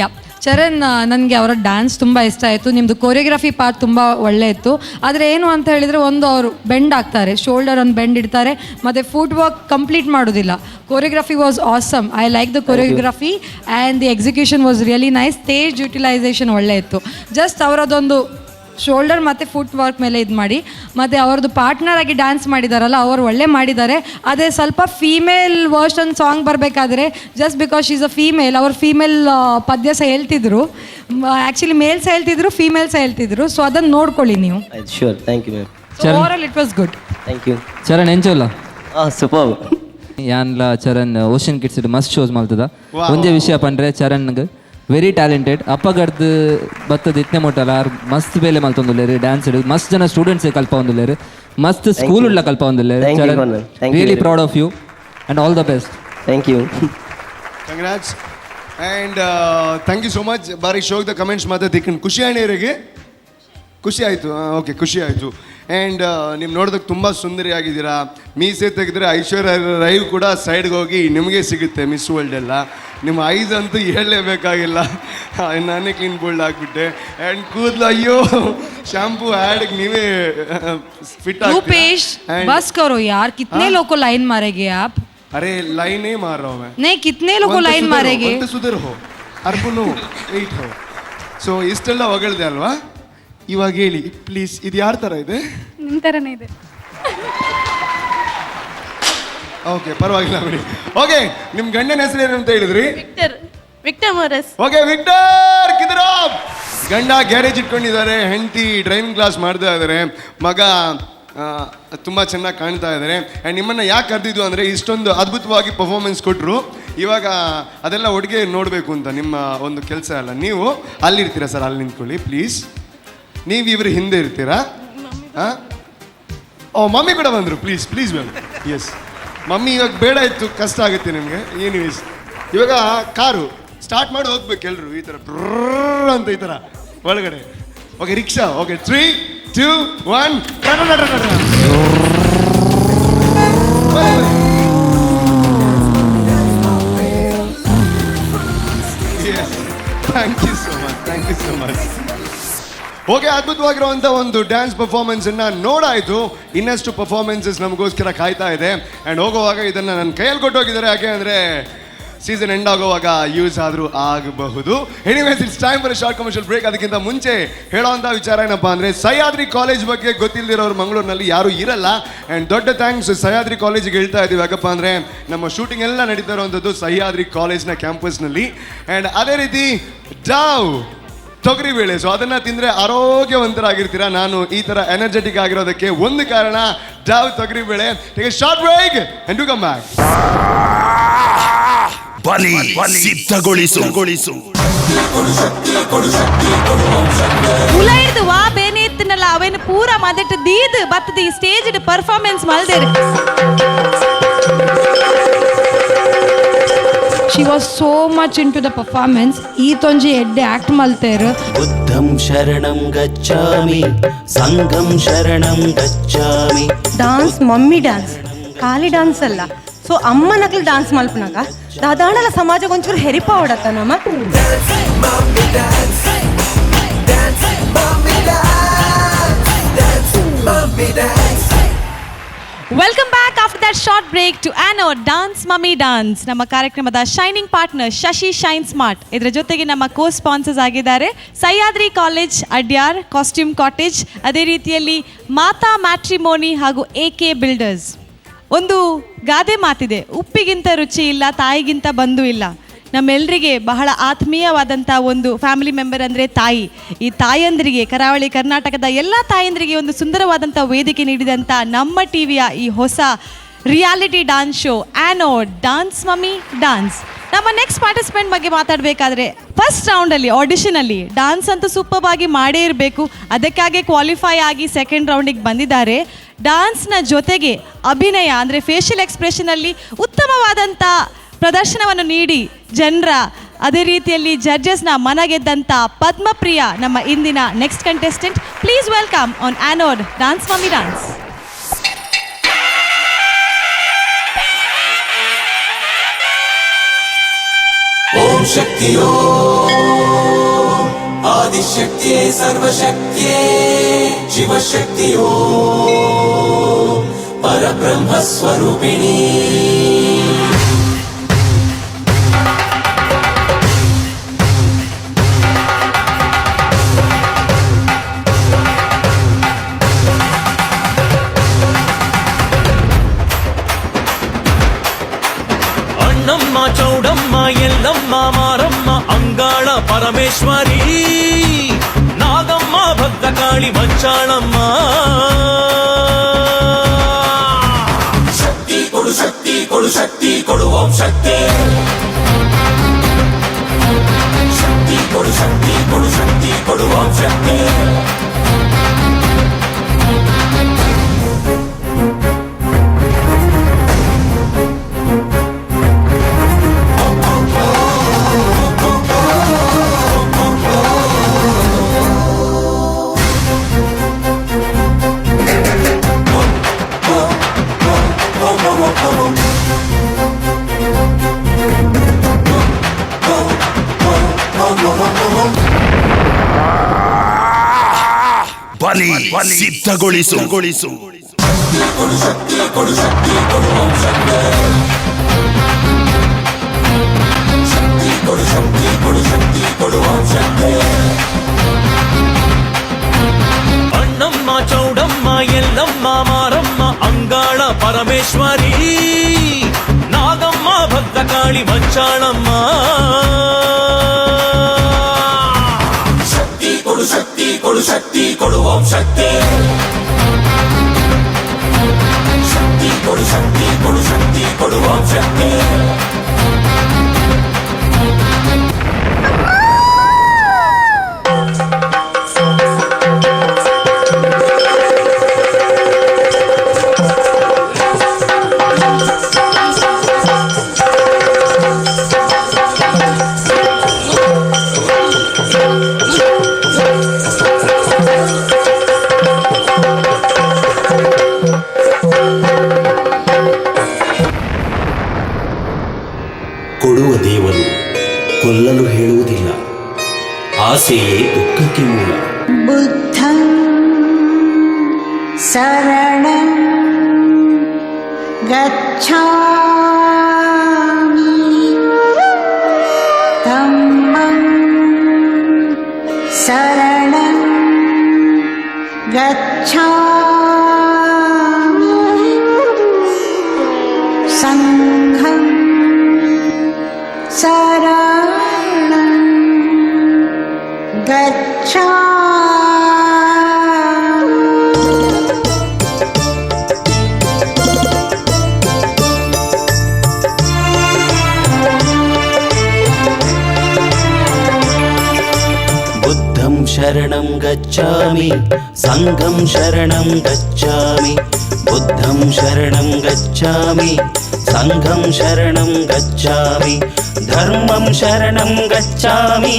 Yeah Charan, ನನಗೆ ಅವರ ಡ್ಯಾನ್ಸ್ ತುಂಬ ಇಷ್ಟ ಆಯಿತು. ನಿಮ್ಮದು ಕೊರಿಯೋಗ್ರಫಿ ಪಾರ್ಟ್ ತುಂಬ ಒಳ್ಳೆ ಇತ್ತು. ಆದರೆ ಏನು ಅಂತ ಹೇಳಿದರೆ, ಒಂದು ಅವರು ಬೆಂಡ್ ಆಗ್ತಾರೆ, ಶೋಲ್ಡರ್ ಒಂದು ಬೆಂಡ್ ಇಡ್ತಾರೆ, ಮತ್ತು foot work complete ಮಾಡೋದಿಲ್ಲ. Choreography was awesome, I like the choreography and the execution was really nice. Stage utilisation ಒಳ್ಳೆ ಇತ್ತು. ಜಸ್ಟ್ ಅವರದೊಂದು ಶೋಲ್ಡರ್ ಮತ್ತು ಫುಟ್ ವರ್ಕ್ ಮೇಲೆ ಇದು ಮಾಡಿ. ಮತ್ತು ಅವ್ರದ್ದು ಪಾರ್ಟ್ನರ್ ಆಗಿ ಡ್ಯಾನ್ಸ್ ಮಾಡಿದಾರಲ್ಲ, ಅವರು ಒಳ್ಳೆ ಮಾಡಿದ್ದಾರೆ. ಅದೇ ಸ್ವಲ್ಪ ಫೀಮೇಲ್ ವರ್ಷನ್ ಸಾಂಗ್ ಬರಬೇಕಾದ್ರೆ, just because she's a female, ಅವ್ರು ಫೀಮೇಲ್ ಪದ್ಯ ಸಹ ಹೇಳ್ತಿದ್ರು. ಆ್ಯಕ್ಚುಲಿ ಮೇಲ್ಸ್ ಹೇಳ್ತಿದ್ರು, ಫೀಮೇಲ್ಸ್ ಹೇಳ್ತಿದ್ರು. ಸೊ ಅದನ್ನು ನೋಡ್ಕೊಳ್ಳಿ ನೀವು. Sure, thank you ma'am. So overall it was good. Thank you. Charan, ಎಂಚೋಲ್ಲ? ಹಾಂ, ಸೂಪರ್. ಯಾನ್ಲ ಚರಣ್ ಓಷನ್ ಕಿಡ್ಸ್ ಮಸ್ತ್ ಶೋಸ್ ಮಲ್ತದ. ಒಂದೇ ವಿಷಯ ಪಂಡ್ರೆ, ಚರಣ್ಗೆ ವೆರಿ ಟ್ಯಾಲೆಂಟೆಡ್. ಅಪ್ಪಗಡ್ದು ಬತ್ತದ ಇತ್ನೆ ಮುಟ್ಟಲ್ಲ ಆರ್ ಮಸ್ತ್ ಬೇಲೆ ಮಲ್ತೊಂದುಲ್ಲೇರು. ಡ್ಯಾನ್ಸ್ ಮಸ್ತ್ ಜನ ಸ್ಟೂಡೆಂಟ್ಸ್ ಕಲ್ಪ ಒಂದುಲ್ಲೇರು, ಮಸ್ತ್ ಸ್ಕೂಲ್ ಉಳ್ಳ ಕಲ್ಪ ಒಂದುಲ್ಲೇರು. Thank you, Charan, Connor. Thank you really very proud of you and all the best. Thank you. Congrats and thank you so much. ಬಾರಿ ಶೋಕ್ದ ಕಮೆಂಟ್ಸ್ ಮಾತ್ರ ತಿಕ್ಕಂಡು ಖುಷಿ ಆಣೆಯರಿಗೆ ಖುಷಿ ಆಯಿತು. ಓಕೆ, ಖುಷಿ ಆಯಿತು. ಆ್ಯಂಡ್ ನೀವು ನೋಡೋದಕ್ಕೆ ತುಂಬ ಸುಂದರಿ ಆಗಿದ್ದೀರಾ. ಮೀಸೆ ತೆಗೆದ್ರೆ ಐಶ್ವರ್ಯ ರೈ ಕೂಡ ಸೈಡ್ಗೆ ಹೋಗಿ ನಿಮಗೆ ಸಿಗುತ್ತೆ ಮಿಸ್ ವರ್ಲ್ಡ್ ಎಲ್ಲ. ನಿಮ್ಮ ಐಸ್ ಅಂತೂ ಹೇಳಲೇಬೇಕಾಗಿಲ್ಲ. ನಾನೇ ಕ್ಲೀನ್ ಬೋಲ್ಡ್ ಆಗಿಬಿಟ್ಟೆ. ಆ್ಯಂಡ್ ಕೂದಲು, ಅಯ್ಯೋ, ಶಾಂಪೂ ಆ್ಯಡ್ಗೆ ನೀವೇ ಫಿಟ್. रूपेश, बस करो यार. कितने लोग को लाइन मारेंगे आप? अरे, लाइन नहीं मार रहा हूँ मैं. नहीं, कितने लोग को लाइन मारेंगे? ಒಂತೆ ಸುಧರ್ ಹೋ ಅರ್ಪುನು ಏಟ್ ಹೋ. ಸೊ ಇಷ್ಟೆಲ್ಲ ಹೊಗಳ್ದೆ ಅಲ್ವಾ? ಇವಾಗ ಹೇಳಿ ಪ್ಲೀಸ್, ಇದು ಯಾರ ಥರ ಇದೆ? ನಿಮ್ಮ ಥರನೇ ಇದೆ. ಓಕೆ, ಪರವಾಗಿಲ್ಲ ಬಿಡಿ. ಓಕೆ, ನಿಮ್ಮ ಗಂಡನ ಹೆಸರು ಏನು ಅಂತ ಹೇಳಿದ್ರಿ? Victor, Victor Moras. Okay, Victor ಕಿದರಾಬ್. ಗಂಡ ಗ್ಯಾರೇಜ್ ಇಟ್ಕೊಂಡಿದ್ದಾರೆ, ಹೆಂಡತಿ ಡ್ರೈವಿಂಗ್ ಕ್ಲಾಸ್ ಮಾಡ್ತಾ ಇದ್ದಾರೆ, ಮಗ ತುಂಬ ಚೆನ್ನಾಗಿ ಕಾಣ್ತಾ ಇದ್ದಾರೆ. ಆ್ಯಂಡ್ ನಿಮ್ಮನ್ನು ಯಾಕೆ ಕರೆದಿದ್ದು ಅಂದರೆ, ಇಷ್ಟೊಂದು ಅದ್ಭುತವಾಗಿ ಪರ್ಫಾರ್ಮೆನ್ಸ್ ಕೊಟ್ಟರು. ಇವಾಗ ಅದೆಲ್ಲ ಒಟ್ಟಿಗೆ ನೋಡಬೇಕು ಅಂತ. ನಿಮ್ಮ ಒಂದು ಕೆಲಸ ಅಲ್ಲ, ನೀವು ಅಲ್ಲಿರ್ತೀರಾ ಸರ್? ಅಲ್ಲಿ ನಿಂತ್ಕೊಳ್ಳಿ ಪ್ಲೀಸ್. ನೀವು ಇವ್ರ ಹಿಂದೆ ಇರ್ತೀರಾ? ಹಾಂ, ಓ, ಮಮ್ಮಿ ಕೂಡ ಬಂದರು. Please, please ma'am. S mummy, ಇವಾಗ ಬೇಡ ಇತ್ತು, ಕಷ್ಟ ಆಗುತ್ತೆ ನಿಮಗೆ. ಎನಿವೇಸ್, ಇವಾಗ ಕಾರು ಸ್ಟಾರ್ಟ್ ಮಾಡಿ ಹೋಗ್ಬೇಕು ಎಲ್ಲರೂ ಈ ಥರ ಬ್ರರ್ರ್ ಅಂತ ಈ ಥರ ಒಳಗಡೆ. Okay, rickshaw. Okay, three, two, one. Thank you so much, thank you so much. Okay, ಅದ್ಭುತವಾಗಿರುವಂಥ ಒಂದು ಡ್ಯಾನ್ಸ್ ಪರ್ಫಾರ್ಮೆನ್ಸ್ ಅನ್ನ ನೋಡಾಯ್ತು. ಇನ್ನಷ್ಟು ಪರ್ಫಾರ್ಮೆನ್ಸಸ್ ನಮಗೋಸ್ಕರ ಕಾಯ್ತಾ ಇದೆ. ಆ್ಯಂಡ್ ಹೋಗುವಾಗ ಇದನ್ನು ನನ್ನ ಕೈಯಲ್ಲಿ ಕೊಟ್ಟು ಹೋಗಿದ್ದಾರೆ. ಯಾಕೆ ಅಂದರೆ ಸೀಸನ್ ಎಂಡ್ ಆಗುವಾಗ ಯೂಸ್ ಆದರೂ ಆಗಬಹುದು. Anyways, it's time for short commercial break. ಅದಕ್ಕಿಂತ ಮುಂಚೆ ಹೇಳೋವಂಥ ವಿಚಾರ ಏನಪ್ಪ ಅಂದರೆ, ಸಹ್ಯಾದ್ರಿ ಕಾಲೇಜ್ ಬಗ್ಗೆ ಗೊತ್ತಿಲ್ಲದಿರೋರು ಮಂಗಳೂರಿನಲ್ಲಿ ಯಾರೂ ಇರಲ್ಲ. ಆ್ಯಂಡ್ ದೊಡ್ಡ thanks Sahyadri ಕಾಲೇಜಿಗೆ ಹೇಳ್ತಾ ಇದ್ದೀವಿ. ಯಾಕಪ್ಪ ಅಂದರೆ ನಮ್ಮ ಶೂಟಿಂಗ್ ಎಲ್ಲ ನಡೀತಾ ಇರುವಂಥದ್ದು ಸಹ್ಯಾದ್ರಿ ಕಾಲೇಜ್ನ ಕ್ಯಾಂಪಸ್ನಲ್ಲಿ. ಆ್ಯಂಡ್ ಅದೇ ರೀತಿ ಡವ್ ತೊಗರಿಬೇಳೆ, ಸೊ ಅದನ್ನ ತಿಂದ್ರೆ ಆರೋಗ್ಯವಂತರಾಗಿರ್ತೀರಾ. ನಾನು ಈ ತರ ಎನರ್ಜೆಟಿಕ್ ಆಗಿರೋದಕ್ಕೆ ಒಂದು ಕಾರಣ ಡವ್ ತೊಗರಿಬೇಳೆ. Short break and do come back. ಬಲಿ ಸಿದ್ಧಗೊಳಿಸು. ಉಲೈಡ್ದು ವಾ ಬೇನೆ ಇತ್ತನಲ್ಲ, ಅವೇನು ಪೂರ ಮದಟ್ ದೀದ್ ಬತ್ತದ ಈ ಸ್ಟೇಜ್ ಪರ್ಫಾರ್ಮೆನ್ಸ್ ಮಲ್ದೇರು. She was so much into the performance. ಈ ತೊಂಜಿ ಎಡ್ಡೆ ಆಕ್ಟ್ ಮಲ್ತೇರು. बुद्धं शरणं गच्छामि, सङ्घं शरणं गच्छामि. ಡಾನ್ಸ್ ಮಮ್ಮಿ ಡ್ಯಾನ್ಸ್ ಖಾಲಿ ಡಾನ್ಸ್ ಅಲ್ಲ. ಸೊ ಅಮ್ಮನಕ್ಲು ಡಾನ್ಸ್ ಮಲ್ಪನಾಗ ದಾದಾಣಲ ಸಮಾಜ ಒಂಚೂರು ಹೆರಿಪ ಹೊಡತ್ತ ನಮ್ಮ. Welcome back after that short break to ಆನೋ dance mummy dance. ನಮ್ಮ ಕಾರ್ಯಕ್ರಮದ ಶೈನಿಂಗ್ ಪಾರ್ಟ್ನರ್ ಶಶಿ ಶೈನ್ ಸ್ಮಾರ್ಟ್. ಇದರ ಜೊತೆಗೆ ನಮ್ಮ ಕೋ ಸ್ಪಾನ್ಸರ್ಸ್ ಆಗಿದ್ದಾರೆ Sahyadri college Adyar, costume cottage, ಅದೇ ರೀತಿಯಲ್ಲಿ ಮಾತಾ ಮ್ಯಾಟ್ರಿಮೋನಿ ಹಾಗೂ ಎ ಕೆ ಬಿಲ್ಡರ್ಸ್. ಒಂದು ಗಾದೆ ಮಾತಿದೆ, ಉಪ್ಪಿಗಿಂತ ರುಚಿ ಇಲ್ಲ, ತಾಯಿಗಿಂತ ಬಂಧು ಇಲ್ಲ. ನಮ್ಮೆಲ್ಲರಿಗೆ ಬಹಳ ಆತ್ಮೀಯವಾದಂಥ ಒಂದು ಫ್ಯಾಮಿಲಿ ಮೆಂಬರ್ ಅಂದರೆ ತಾಯಿ. ಈ ತಾಯಂದ್ರಿಗೆ, ಕರಾವಳಿ ಕರ್ನಾಟಕದ ಎಲ್ಲ ತಾಯಂದ್ರಿಗೆ ಒಂದು ಸುಂದರವಾದಂಥ ವೇದಿಕೆ ನೀಡಿದಂಥ ನಮ್ಮ ಟಿವಿಯ ಈ ಹೊಸ ರಿಯಾಲಿಟಿ ಡಾನ್ಸ್ ಶೋ ಆನೋ ಡಾನ್ಸ್ ಮಮ್ಮಿ ಡಾನ್ಸ್. ನಮ್ಮ ನೆಕ್ಸ್ಟ್ ಪಾರ್ಟಿಸಿಪೆಂಟ್ ಬಗ್ಗೆ ಮಾತಾಡಬೇಕಾದ್ರೆ, ಫಸ್ಟ್ ರೌಂಡಲ್ಲಿ ಆಡಿಷನಲ್ಲಿ ಡಾನ್ಸ್ ಅಂತೂ ಸೂಪರ್ ಆಗಿ ಮಾಡೇ ಇರಬೇಕು. ಅದಕ್ಕಾಗಿ ಕ್ವಾಲಿಫೈ ಆಗಿ ಸೆಕೆಂಡ್ ರೌಂಡಿಗೆ ಬಂದಿದ್ದಾರೆ. ಡಾನ್ಸ್ನ ಜೊತೆಗೆ ಅಭಿನಯ ಅಂದರೆ ಫೇಶಿಯಲ್ ಎಕ್ಸ್ಪ್ರೆಷನಲ್ಲಿ ಉತ್ತಮವಾದಂಥ ಪ್ರದರ್ಶನವನ್ನು ನೀಡಿ ಜನರ, ಅದೇ ರೀತಿಯಲ್ಲಿ ಜಡ್ಜಸ್ನ ಮನಗೆದ್ದಂಥ ಪದ್ಮಪ್ರಿಯ ನಮ್ಮ ಇಂದಿನ next contestant. Please welcome on ಆನೋಡ್ dance mummy dance. Om Shakti Om, ಆದಿಶಕ್ತಿಯೇ, ಸರ್ವಶಕ್ತಿಯೇ, ಶಿವಶಕ್ತಿ ಓಂ, ಪರಬ್ರಹ್ಮ ಸ್ವರೂಪಿಣಿ. Parameshwari Nagamma Bhadrakali Manchalamma. ಶಕ್ತಿ ಕೊಡು ಶಕ್ತಿ ಕೊಡು ಶಕ್ತಿ ಕೊಡು ಓಂ ಶಕ್ತಿ. ಶಕ್ತಿ ಕೊಡು ಶಕ್ತಿ ಕೊಡು ಶಕ್ತಿ ಕೊಡು ಓಂ ಶಕ್ತಿ. ಬಲಿ ಸಿದ್ಧಗೊಳಿಸು. ಕೊಡು ಶಕ್ತಿ ಕೊಡು ಶಕ್ತಿ ಕೊಡು ಓಂ ಶಕ್ತಿ. ಶಕ್ತಿ ಕೊಡು ಶಕ್ತಿ ಕೊಡು ಶಕ್ತಿ ಕೊಡು ಓಂ ಶಕ್ತಿ. ಅಣ್ಣಮ್ಮ ಚೌಡಮ್ಮ ಎಲ್ಲಮ್ಮ ಮಾರಮ್ಮ ಅಂಗಾಳ ಪರಮೇಶ್ವರಿ ನಾಗಮ್ಮ ಭದ್ರಕಾಳಿ ಮಂಚಾಳಮ್ಮ. ಶಕ್ತಿ ಕೊಡು ಶಕ್ತಿ ಕೊಡು ಶಕ್ತಿ ಕೊಡು ಓಂ ಶಕ್ತಿ. ಶಕ್ತಿ ಕೊಡು ಶಕ್ತಿ ಕೊಡು ಶಕ್ತಿ ಕೊಡು ಓಂ ಶಕ್ತಿ. ಕೊಡುವ ದೇವರು ಕೊಲ್ಲಲು ಹೇಳುವುದಿಲ್ಲ, ಆಸೆಯೇ ದುಃಖಕ್ಕೆ ಮೂಲ. ಬುದ್ಧಂ ಶರಣಂ ಗಚ್ಛಾಮಿ, ಧಮ್ಮಂ ಶರಣಂ ಗಚ್ಛಾಮಿ, ಸಂಘಂ ಶರಣಂ ಗಚ್ಛಾಮಿ. ಬುದ್ಧಂ ಶರಣಂ ಗಚ್ಛಾಮಿ, ಸಂಘಂ ಶರಣಂ ಗಚ್ಛಾಮಿ. ಬುದ್ಧಂ ಶರಣಂ ಗಚ್ಛಾಮಿ, ಸಂಘಂ ಶರಣಂ ಗಚ್ಛಾಮಿ, ಧರ್ಮಂ ಶರಣಂ ಗಚ್ಛಾಮಿ,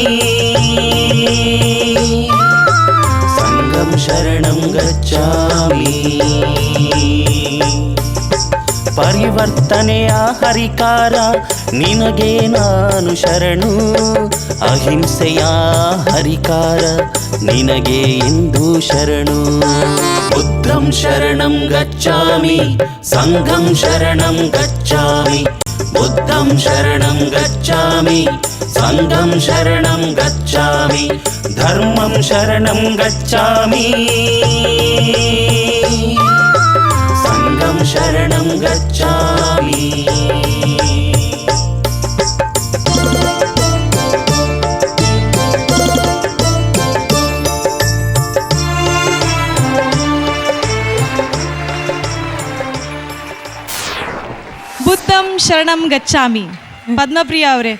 ಸಂಘಂ ಶರಣಂ ಗಚ್ಛಾಮಿ. ಪರಿವರ್ತನೆಯ ಹರಿಕಾರ ನಿನಗೆ ನಾನು ಶರಣು, ಅಹಿಂಸೆಯ ಹರಿಕಾರ ನಿನಗೆ ಇಂದು ಶರಣು. ಬುದ್ಧಂ ಶರಣಂ ಗಚ್ಛಾಮಿ, ಸಂಘಂ ಶರಣಂ ಗಚ್ಛಾಮಿ. ಬುದ್ಧಂ ಶರಣಂ ಗಚ್ಛಾಮಿ, ಸಂಘಂ ಶರಣಂ ಗಚ್ಛಾಮಿ, ಧರ್ಮಂ ಶರಣಂ ಗಚ್ಛಾಮಿ, ಸಂಘಂ ಶರಣಂ ಗಚ್ಛಾಮಿ. ಬುದ್ಧಂ ಶರಣಂ ಗಚ್ಛಾಮಿ. ಪದ್ಮಪ್ರಿಯ ಅವರೇ,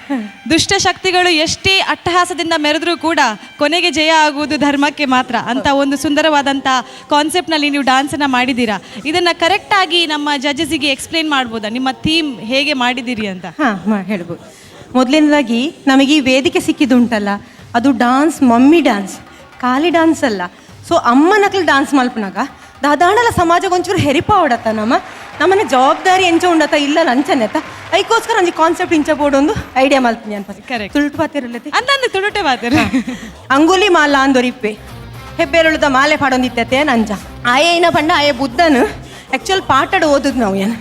ದುಷ್ಟ ಶಕ್ತಿಗಳು ಎಷ್ಟೇ ಅಟ್ಟಹಾಸದಿಂದ ಮೆರೆದ್ರೂ ಕೂಡ ಕೊನೆಗೆ ಜಯ ಆಗುವುದು ಧರ್ಮಕ್ಕೆ ಮಾತ್ರ ಅಂತ ಒಂದು ಸುಂದರವಾದಂಥ ಕಾನ್ಸೆಪ್ಟ್ನಲ್ಲಿ ನೀವು ಡಾನ್ಸನ್ನು ಮಾಡಿದ್ದೀರಾ. ಇದನ್ನು ಕರೆಕ್ಟಾಗಿ ನಮ್ಮ ಜಡ್ಜಸ್ಸಿಗೆ ಎಕ್ಸ್ಪ್ಲೇನ್ ಮಾಡ್ಬೋದಾ, ನಿಮ್ಮ ಥೀಮ್ ಹೇಗೆ ಮಾಡಿದ್ದೀರಿ ಅಂತ? ಹಾಂ, ಹೇಳ್ಬೋದು. ಮೊದಲನೇದಾಗಿ ನಮಗೆ ಈ ವೇದಿಕೆ ಸಿಕ್ಕಿದ್ದುಂಟಲ್ಲ, ಅದು dance mummy dance, ಖಾಲಿ ಡಾನ್ಸ್ ಅಲ್ಲ. ಸೊ ಅಮ್ಮನಕ್ಲು ಡಾನ್ಸ್ ಮಲ್ಪನಾಗ ದಾದಾಣಲ ಸಮಾಜಕ್ಕೆ ಒಂಚೂರು ಹೆರಿಪ ಓಡತ್ತ, ನಮ್ಮ ನಮ್ಮನೆ ಜವಾಬ್ದಾರಿ ಎಂಚ ಉಂಡತ ಇಲ್ಲ ಲಂಚನೆತ, ಐಕೋಸ್ಕರ ಒಂಜಿ ಕಾನ್ಸೆಪ್ಟ್ ಇಂಚ ಬೋರ್ಡ್ ಒಂದು ಐಡಿಯಾ ಮಲ್ತೀನಿ ಅನ್ಪ. ತುಳುಟು ಪಾತಿರಲ್ಲತೆ ಅಂದಂದು ತುಳುಟೆ ಪಾತಿರ. ಅಂಗುಲಿ ಮಾಲ ಅಂದೊರಿಪ್ಪೆ ಹೆಬ್ಬೆರಳುದ ಮಾಲೆ ಪಾಡೊಂದಿತ್ತತೆ ನಂಜ ಆಯೆ ಏನ ಪಂಡ ಆಯೆ ಬುದ್ಧನು ಆ್ಯಕ್ಚುಲ್ ಪಾಠಡ್ ಓದುದು ನಾವು ಏನು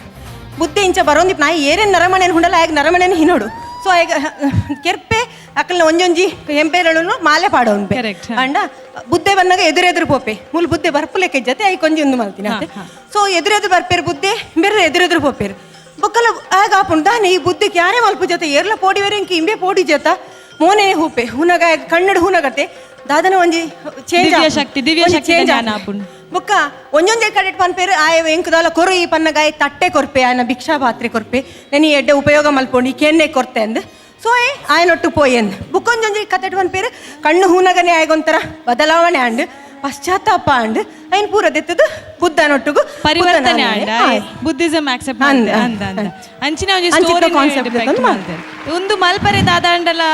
ಬುದ್ಧ ಇಂಚ ಬರೋಂದಿಪ್ಪ ನಾಯಿ ಏರೇನು ನರಮಣೆನ ಹುಂಡಲ್ಲ ಆಗ ನರಮಣೆನ ಹಿನೋಡು. ಸೊ ಆಗ ಕೆರ್ಪೆ ಅಕ್ಕಲ್ನ ಒಂಜೊಂಜಿ ಹೆಂಪೇರಳು ಮಾಲೆ ಪಾಡೋನ್ಪೆ ಅಂಡ ಬುದ್ಧೆ ಬಂದಾಗ ಎದುರೆದುರು ಪೋಪೆ ಮೂಲ ಬುದ್ಧೆ ಬರ್ಪುಲೆಕ್ಕೆ ಜೊತೆ I ಕೊಂಜಿ ಒಂದು ಮಲ್ತೀನಿ ಅಂತೆ. ಸೊ ಎದುರೆದುರು ಬರ್ಪೇರು ಬುದ್ಧೆ ಬೇರೆ ಎದುರೆದುರು ಪೋಪೇರು ಬೊಕ್ಕಲ ಆಗ ಆಪುಂಡು ದಾನೆ ಈ ಬುದ್ಧಿಗೆ ಯಾರೇ ಮಲ್ಪ ಜೊತೆ ಏರ್ಲ ಪೋಡಿ ಬೇರೆ ಇಂಕೆ ಇಂಬೆ ಪೋಡಿ ಜೊತೆ ಮೋನೆ ಹೂಪೆ ಹುನಗ ಕಣ್ಣಡು ಹೂನಗತ್ತೆ ದಾದನ ಒಂಜಿ ಚೇಂಜ್ ದಿವ್ಯ ಶಕ್ತಿ, ದಿವ್ಯ ಶಕ್ತಿ ಚೇಂಜ್ ಜ್ಞಾನ ಆಪುಂಡು. ಬೊಕ್ಕ ಒಂಜೊಂಜೆ ಕಡೆಟ್ ಪನ್ಪೇರು ಆಯ ಎಂಕುದಾಲ ಕೊರು ಈ ಪನ್ನಗಾಯ ತಟ್ಟೆ ಕೊರ್ಪೆ ಆಯನ ಭಿಕ್ಷಾ ಪಾತ್ರೆ ಕೊರ್ಪೆ ನೆನಿ ಎಡ್ಡೆ ಉಪಯೋಗ ಮಲ್ಪೊಂಡು ಈ ಕೆನ್ನೆ ಕೊರ್ತೆ ಅಂದ್ ಸೊ ಏ ಆಯನೊಟ್ಟು ಪೋಯೆಂದ್ ಬುಕ್ಕೊಂಜೊಂಜಿ ಕತೆಟ್ ಪನ್ಪೇರು ಕಣ್ಣು ಹೂನಗನೆ ಆಯಗೊಂಥರ ಬದಲಾವಣೆ ಆಂಡ್ ಪಶ್ಚಾತ್ತಾಪ ಆಂಡ್ ಐನ್ ಪೂರ ದೆತ್ತದು ಬುದ್ಧನೊಟ್ಟುಗು ಪರಿವರ್ತನೆ ಬುದ್ಧನ ಆಂಡ ಬುದ್ಧಿಸಮ್ ಆಕ್ಸೆಪ್ಟ್ ಅಂದ್, ಅಂದ ಅಂದ ಅಂಚಿನ ಒಂಜಿ ಅಂಚಿನ ಸ್ಟೋರಿ concept ದೆತ್ತೊಂದು ಉಂದು ಮಲ್ಪರೆ ದಾದಾಂಡಲ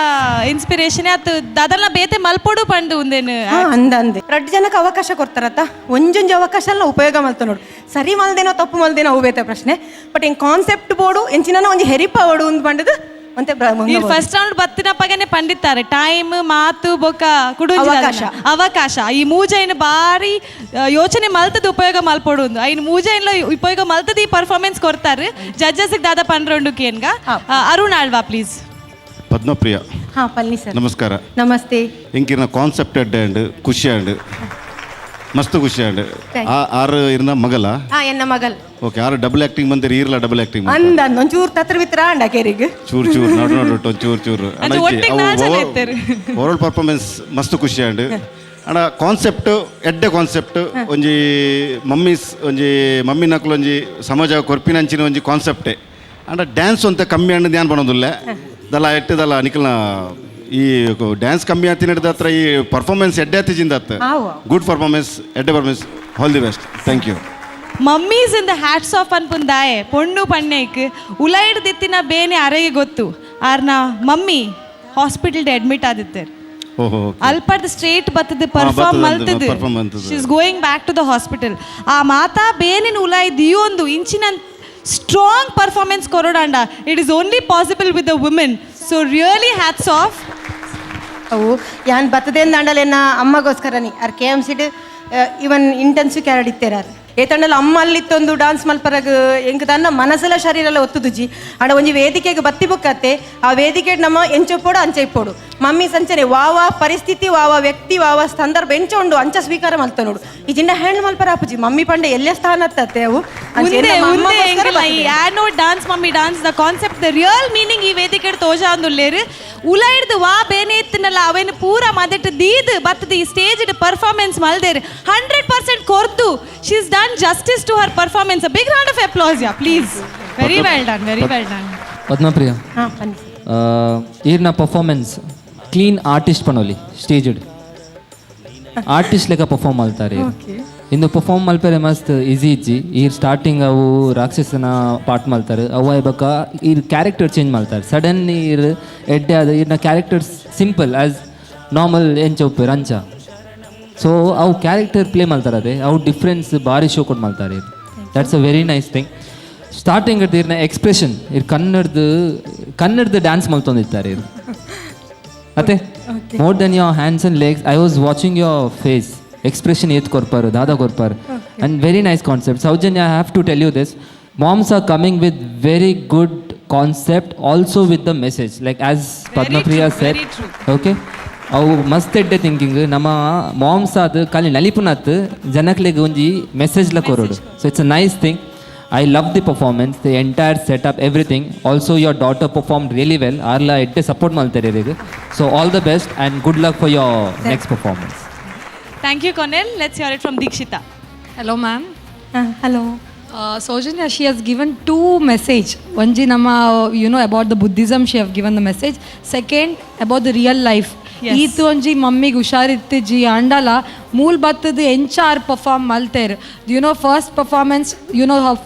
ಇನ್ಸ್ಪಿರೇಷನ್ ಆತು ದಾದಲ್ನ ಬೇತೆ ಮಲ್ಪೊಡು ಪಂಡು ಉಂದೇನು. ಹಾ, ಅಂದ ಅಂದೆ ರಡ್ಡು ಜನಕ್ಕೆ ಅವಕಾಶ ಕೊಡ್ತಾರತ್ತ ಒಂಜೊಂಜಿ ಅವಕಾಶ ಎಲ್ಲ ಉಪಯೋಗ ಮಲ್ತ ನೋಡು ಸರಿ ಮಲ್ದೇನೋ ತಪ್ಪು ಮಲ್ದೇನೋ ಅವು ಬೇತೆ ಪ್ರಶ್ನೆ ಬಟ್ ಎಂಕ್ ಕಾನ್ಸೆಪ್ಟ್ ಬೋಡು ಎಂಚಿನ ಒಂಜಿ ಹೆರಿಪ ಓಡು ಉಂದು ಪಂಡದು ಒಂತೆ ನೀರು ಫಸ್ಟ್ ರೌಂಡ್ ಬತ್ತಿನಪ್ಪಗನೆ ಪಂಡಿತ್ತಾರೆ ಟೈಮ್ ಮಾತು ಬೊಕ್ಕ ಕುಡುಂಜಿ ಅವಕಾಶ. ಅವಕಾಶ ಈ ಮೂಜೈನ್ ಬಾರಿ ಯೋಚನೆ ಮಲ್ತದ ಉಪಯೋಗ ಮಲ್ಪೊಡು ಉಂದು ಐನ್ ಮೂಜೈನ್ಲ ಉಪಯೋಗ ಮಲ್ತದ ಈ ಪರ್ಫಾರ್ಮೆನ್ಸ್ ಕೊಡ್ತಾರೆ ಜಡ್ಜಸ್ ದಾದ ಪನ್ರೊಂಡು ಕೇನ್ಗ. ಅರುಣ್ ಆಳ್ವಾ ಪ್ಲೀಸ್. ಪದ್ಮಪ್ರಿಯ. ಹಾ ಪಲ್ನಿ ಸರ್. ನಮಸ್ಕಾರ. ನಮಸ್ತೆ. ಎಂಕಿನ ಕಾನ್ಸೆಪ್ಟ್ ಎಡ್ಡೆ ಅಂಡ್ ಖುಷಿ ಅಂಡ್ ಮಸ್ತ್ ಖುಷಿ ಅಂಡ್. Thank ಆರು ಇರ್ನ ಮಗಲ? ಹಾ ಎನ್ನ ಮಗಲ್. ಓಕೆ ಆರು ಡಬಲ್ ಆಕ್ಟಿಂಗ್ ಬಂದಿರಿ ಈರ್ಲ ಡಬಲ್ ಆಕ್ಟಿಂಗ್? ಅಂದ ಅಂದ್ ಒಂಚೂರು ತತ್ರ ಬಿತ್ರ ಅಂಡ ಕೇರಿಗ್. ಚೂರು ಚೂರು ನಡು ನಡು ಚೂರು ಚೂರು. ಅಂಚೆ ಒಟ್ಟಿಗೆ ನಾಲ್ ಜನ ಇತ್ತೆರ್. ಓವರಾಲ್ ಪರ್ಫಾರ್ಮೆನ್ಸ್ ಮಸ್ತ್ ಖುಷಿ ಅಂಡ್. ಅಣ್ಣ ಕಾನ್ಸೆಪ್ಟ್ ಎಡ್ಡೆ ಕಾನ್ಸೆಪ್ಟ್ ಒಂಜಿ ಮಮ್ಮೀಸ್ ಒಂಜಿ ಮಮ್ಮಿ ನಕಲು ಒಂಜಿ ಸಮಾಜ ಕೊರ್ಪಿನಂಚಿನ ಒಂಜಿ ಕಾನ್ಸೆಪ್ಟೇ ಅಂಡ ಡ್ಯಾನ್ಸ್ ಅಂತ ಕಮ್ಮಿ ಅಂಡ್ ಧ್ಯಾನ ಬನ್ನೋದಿಲ್ಲ ದಲ್ಲ ಎಟ್ಟದಲ್ಲ ನಿಖಲ್ನ ಈ ಡ್ಯಾನ್ಸ್ ಕಮ್ಮಿ ಆತಿನ ಹತ್ರ ಈ ಪರ್ಫಾರ್ಮೆನ್ಸ್ ಎಡ್ಡೆ ಆತಿಜಿಂದ ಆತ. ಆವು. ಗುಡ್ ಪರ್ಫಾರ್ಮೆನ್ಸ್ ಎಡ್ಡೆ performance, all the best, thank you. Mummies in the hats off ಅನ್ಪುಂದಾಯೆ ಪೊಣ್ಣು ಪಣ್ಣೇಕ್ ಉಲೈಡ್ ದಿತ್ತಿನ ಬೇನೆ ಅರೆಗೆ ಗೊತ್ತು ಆರ್ನ mummy hospital admit ಆದಿತ್ತಾರೆ. ಓಹೋ. ಅಲ್ಪದ ಸ್ಟ್ರೇಟ್ ಬತ್ತದ ಪರ್ಫಾರ್ಮ್ ಬತ್ತದ, ಮಲ್ತದ perform ಮಲ್ತದ. She is going back to the hospital. ಆ ಮಾತಾ ಬೇನಿನ ಉಲಾಯ್ ದಿಯೊಂದು ಇಂಚಿನ ಸ್ಟ್ರಾಂಗ್ ಪರ್ಫಾರ್ಮೆನ್ಸ್ ಕೊರೋಡಾಂಡ it is only possible with the women, so really hats off. ಅವು ಯಾನ್ ಬತ್ತದೇನ್ ದಾಂಡಲೆನ್ನ ಅಮ್ಮಗೋಸ್ಕರನಿ R K M ಸಿಡ್ ಇವನ್ ಇಂಟೆನ್ಸಿವ್ ಕೇರ್ ಇತ್ತೇರಾರ್ ಏತಂಡಲ ಅಮ್ಮ ಅಲ್ಲಿತ್ತೊಂದು ಡಾನ್ಸ್ ಮಲ್ಪರಗ್ ಎಂಕ್ ತನ್ನ ಮನಸ್ಸೆಲ್ಲ ಶರೀರ ಎಲ್ಲ ಒತ್ತುದುಜಿ ಅಂಡ ಒಂಜಿ ವೇದಿಕೆಗೆ ಬತ್ತಿ ಬುಕ್ಕತ್ತೆ ಆ ವೇದಿಕೆ ನಮ್ಮ ಎಂಚೊಪ್ಪೋಡು ಅಂಚೆ ಇಪ್ಪೋಡು ಮಮ್ಮಿ ಸಂಚನೆ ವಾವ ಪರಿಸ್ಥಿತಿ ವಾವ ವ್ಯಕ್ತಿ ವಾವ ಸಂದರ್ಭ ಎಂಚ ಉಂಡು ಅಂಚ ಸ್ವೀಕಾರ ಮಲ್ತ ನೋಡು ಈ ಜಿಂಡ ಹ್ಯಾಂಡಲ್ ಮಲ್ಪರ ಆಪುಜಿ ಮಮ್ಮಿ ಪಂಡೆ ಎಲ್ಲೇ ಸ್ಥಾನ ಹತ್ತತ್ತೆ ಅವು ಅಂಚೆ ಉಂದೆ ನಮ್ಮ ಉಂದೆ ಅಮ್ಮಗೋಸ್ಕರ ಎಂಕಲ್ಲ ಈ ಬರ್ತದೆ. ಆನೋ dance mummy dance the concept the real meaning ಈ ವೇದಿಕೆ ತೋಜ ಅಂದುಲ್ಲೇರು ಉಲೈಡ್ದು ವಾ ಬೇನೆ ಇತ್ತಿನಲ್ಲ ಅವೇನು ಪೂರ ಮದಟ್ ದೀದ್ ಬತ್ತದ ಈ ಸ್ಟೇಜ್ ಪರ್ಫಾರ್ಮೆನ್ಸ್ ಮಲ್ದೇರು 100% ಕೊರ್ದು she is done justice to her performance. Big round of applause, yeah, please. Very well done, very well done. Padmapriya. ಹಾ ಬನ್ನಿ. ಈರ್ನ ಪರ್ಫಾರ್ಮೆನ್ಸ್ ಕ್ಲೀನ್ ಆರ್ಟಿಸ್ಟ್ ಪನೋಲಿ ಸ್ಟೇಜ್ಡ್ ಆರ್ಟಿಸ್ಟ್ ಲೆಕ್ಕ ಪರ್ಫಾರ್ಮ್ ಮಲ್ತಾರೆ. ಇಂದು ಪರ್ಫಾರ್ಮ್ ಮಲ್ಪೆರೆ ಮಸ್ತ್ ಈಸಿ ಇಜ್ಜಿ. ಈರ್ ಸ್ಟಾರ್ಟಿಂಗ್ ಅವು ರಾಕ್ಷಸನ ಪಾರ್ಟ್ ಮಲ್ತಾರೆ ಅವು ಬೊಕ್ಕ ಈರ್ ಕ್ಯಾರೆಕ್ಟರ್ ಚೇಂಜ್ ಮಲ್ತಾರೆ ಸಡನ್ ಈರ್ ಎಡ್ಡೆ ಆದ ಈರ್ನ character simple as normal ಎಂಚ ಉಪ್ಪೇರ್ ಅಂಚ ಸೊ ಅವು ಕ್ಯಾರೆಕ್ಟರ್ ಪ್ಲೇ ಮಲ್ತಾರೆ ಅದೇ ಅವು ಡಿಫ್ರೆನ್ಸ್ ಭಾರಿ ಶೋ ಕೊಟ್ಟು ಮಲ್ತಾರೆ. That's a very nice thing. Starting ಇರ್ನ ಎಕ್ಸ್ಪ್ರೆಷನ್ ಇರ್ ಕನ್ನಡದ ಕನ್ನಡದ ಡ್ಯಾನ್ಸ್ ಮಲ್ತೊಂದಿತ್ತಾರೆ ಇರ್ ಅತ್ತೆ more than your hands and legs, I was watching your face expression ಏತ್ ಕೊರ್ಪಾರು ದಾದಾ ಕೊರ್ಪಾರು and very nice concept. Soujanya, I have to tell you this, moms are coming with very good concept also with the message, like as Padmapriya said. Very true. Okay ಅವು ಮಸ್ತ್ ಎಡ್ಡೆ thinking ನಮ್ಮ moms ಅದು ಖಾಲಿ ನಲಿಪುನತ್ ಜನಕ್ಲೆಗ್ ಒಂಜಿ ಮೆಸೇಜ್ಲ ಕೊರೋಡು. So it's a nice thing. I love the performance, the entire setup, everything. Also your daughter perform really well. ಆರ್ಲ ಎಡ್ಡೆ support ಮಾಡ್ತಾರೆ ಈಗ. So all the best and good luck for your next performance. Thank you, Konel. Let's hear it from Dikshita. Hello, ma'am. Hello. Soujanya, she has given two message. ಒಂಜಿ ನಮ್ಮ about the Buddhism she have given the message. Second, about the real life. ಈತು ಒಂಜಿ ಮಮ್ಮಿಗೆ ಹುಷಾರಿತ್ತಿಜಿ ಅಂಡಲ ಮೂಲ್ ಬತ್ತದ ಎಂಚ ಆರ್ perform ಮಲ್ತೇರ್ first performance,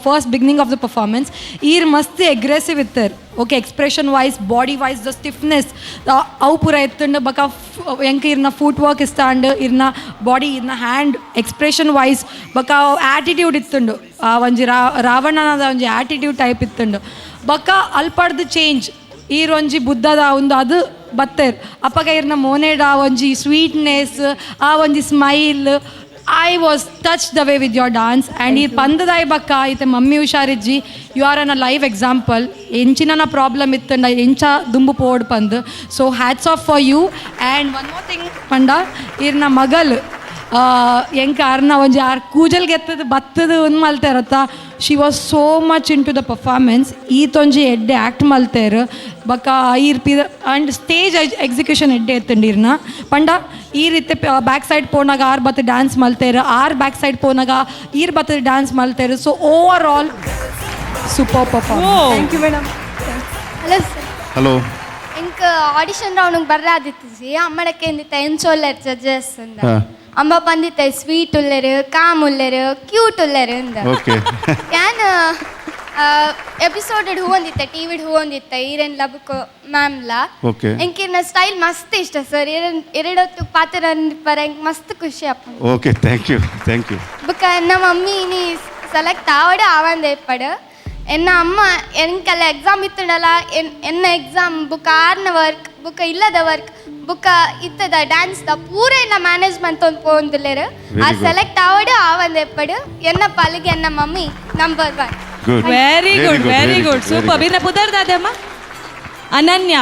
first beginning of the performance ಈರ್ ಮಸ್ತ್ ಅಗ್ರೆಸಿವ್ ಇತ್ತರ್. Okay, expression wise, body wise, the stiffness ಅವು ಪೂರ ಎತ್ತಂಡು ಬಕ ಎಂಕ್ ಇರ್ನ ಫುಟ್ ವರ್ಕ್ ಇಷ್ಟ ಅಂಡ್ ಇರ್ನ ಬಾಡಿ ಇರ್ನ hand expression wise ಬಕ ಆಟಿಟ್ಯೂಡ್ ಇತ್ತುಂಡು ಆ ಒಂಜಿ ರಾವಣನದ ಒಂಜಿ ಆಟಿಟ್ಯೂಡ್ ಟೈಪ್ ಇತ್ತುಂಡು ಬಕ ಅಲ್ಪಡ್ದು ಚೇಂಜ್ ಈರೊಂಜಿ ಬುದ್ಧದ ಒಂದು ಅದು ಬತ್ತೇರ್ ಅಪ್ಪಗ ಇರ್ನ ಮೋನೆಡ ಒಂಜಿ ಸ್ವೀಟ್ನೆಸ್ ಆ ಒಂಜಿ smile. I was touch the way with your dance and ಈ ಪಂದದಾಯ್ ಬಕ್ಕ ಈತೆ ಮಮ್ಮಿ ಹುಷಾರಿಜ್ಜಿ. You are an a live example ಎಂಚಿನ ಪ್ರಾಬ್ಲಮ್ ಇತ್ತಂಡ ಎಂಚ ದುಂಬು ಪೋಡ್ ಪಂದ್. So hats off for you. And one more thing ಪಂಡ ಇರ್ನ ಮಗಲ್ ಎಂಕ ಅರ್ನ ಒಂಜಿ ಆರ್ ಕೂಜಲ್ ಗೆತ್ತದ ಬತ್ತದ ಒಂದು ಮಲ್ತೇರತ್ತ. She was so much into the performance. ಈತೊಂಜಿ ಎಡ್ಡೆ ಆ್ಯಕ್ಟ್ ಮಲ್ತೇರು ಬೊಕ್ಕ ಈರ್ ಪಿದ ಆ್ಯಂಡ್ ಸ್ಟೇಜ್ ಎಕ್ಸಿಕ್ಯೂಷನ್ ಎಡ್ಡೆ ಎತ್ತಂಡು ಇರ್ನ. ಪಂಡ ಈ ರೀತಿ ಬ್ಯಾಕ್ ಸೈಡ್ ಪೋನಾಗ ಆರ್ ಬತ್ತು ಡ್ಯಾನ್ಸ್ ಮಲ್ತೇರು, ಆರ್ ಬ್ಯಾಕ್ ಸೈಡ್ ಪೋನಾಗ ಈರ್ ಬತ್ತು dance ಮಲ್ತೇರು. So overall super performance. Thank you madam. Hello sir. Hello. ಇಂಕ ಆಡಿಷನ್ ರೌಂಡ್ ಬರ್ರಾದಿತ್ತಿಸಿ ಅಮ್ಮಡಕ್ಕೆ ಎಂದಿತ್ತ ಎಂಚೋಲ್ಲೆರ್ ಜಡ್ಜಸ್ ಅಂದ. ಅಮ್ಮ ಬಂದಿತ್ತ ಸ್ವೀಟ್ ಉಲ್ಲೆರು, ಕಾಮ್ ಉಲ್ಲೆರು, ಕ್ಯೂಟ್ ಉಲ್ಲೆರು ಅಂದ. ಯಾನ್ ಎಪಿಸೋಡ್ ಹೂ ಒಂದಿತ್ತ, ಟಿವಿಡ್ ಹೂ ಒಂದಿತ್ತ ಈರೇನ್ ಲಬುಕ್ ಮ್ಯಾಮ್ಲ. ಎಂಕಿರ್ನ ಸ್ಟೈಲ್ ಮಸ್ತ್ ಇಷ್ಟ ಸರ್. ಎರಡೊತ್ತು ಪಾತ್ರ ಪರ ಎಂಕ್ ಮಸ್ತ್ ಖುಷಿ ಅಪ್ಪ. Okay, thank you, thank you. ಬುಕ್ಕ ನಮ್ಮ ಮಮ್ಮಿ ನೀ ಸೆಲೆಕ್ಟ್ ಆವಡು ಆವಂದೆ ಇಪ್ಪಡು. ಎನ್ನ ಅಮ್ಮ ಎಂಕೆಲ್ಲ ಎಕ್ಸಾಮ್ ಇತ್ತುಂಡಲ್ಲ, ಎನ್ನ ಎಕ್ಸಾಮ್ ಬುಕ್ಕ ಆರ್ನ ವರ್ಕ್ ಬುಕ್ಕ ಇಲ್ಲದ ವರ್ಕ್ ಬುಕ್ಕ ಇತ್ತದ ಡ್ಯಾನ್ಸ್ the ಪೂರ ಎನ್ನ ಮ್ಯಾನೇಜ್ಮೆಂಟ್ ಒಂದು ಪೋಂದುಲ್ಲೇರು. ಆ ಸೆಲೆಕ್ಟ್ ಆವಡು ಆವಂದೆ ಇಪ್ಪಡು. ಎನ್ನ ಪಾಲಿಗೆ ಎನ್ನ mummy number 1. Good. Very good, very good, super. ಇನ್ನ ಪುದರ್ದಾದಮ್ಮ ಅನನ್ಯ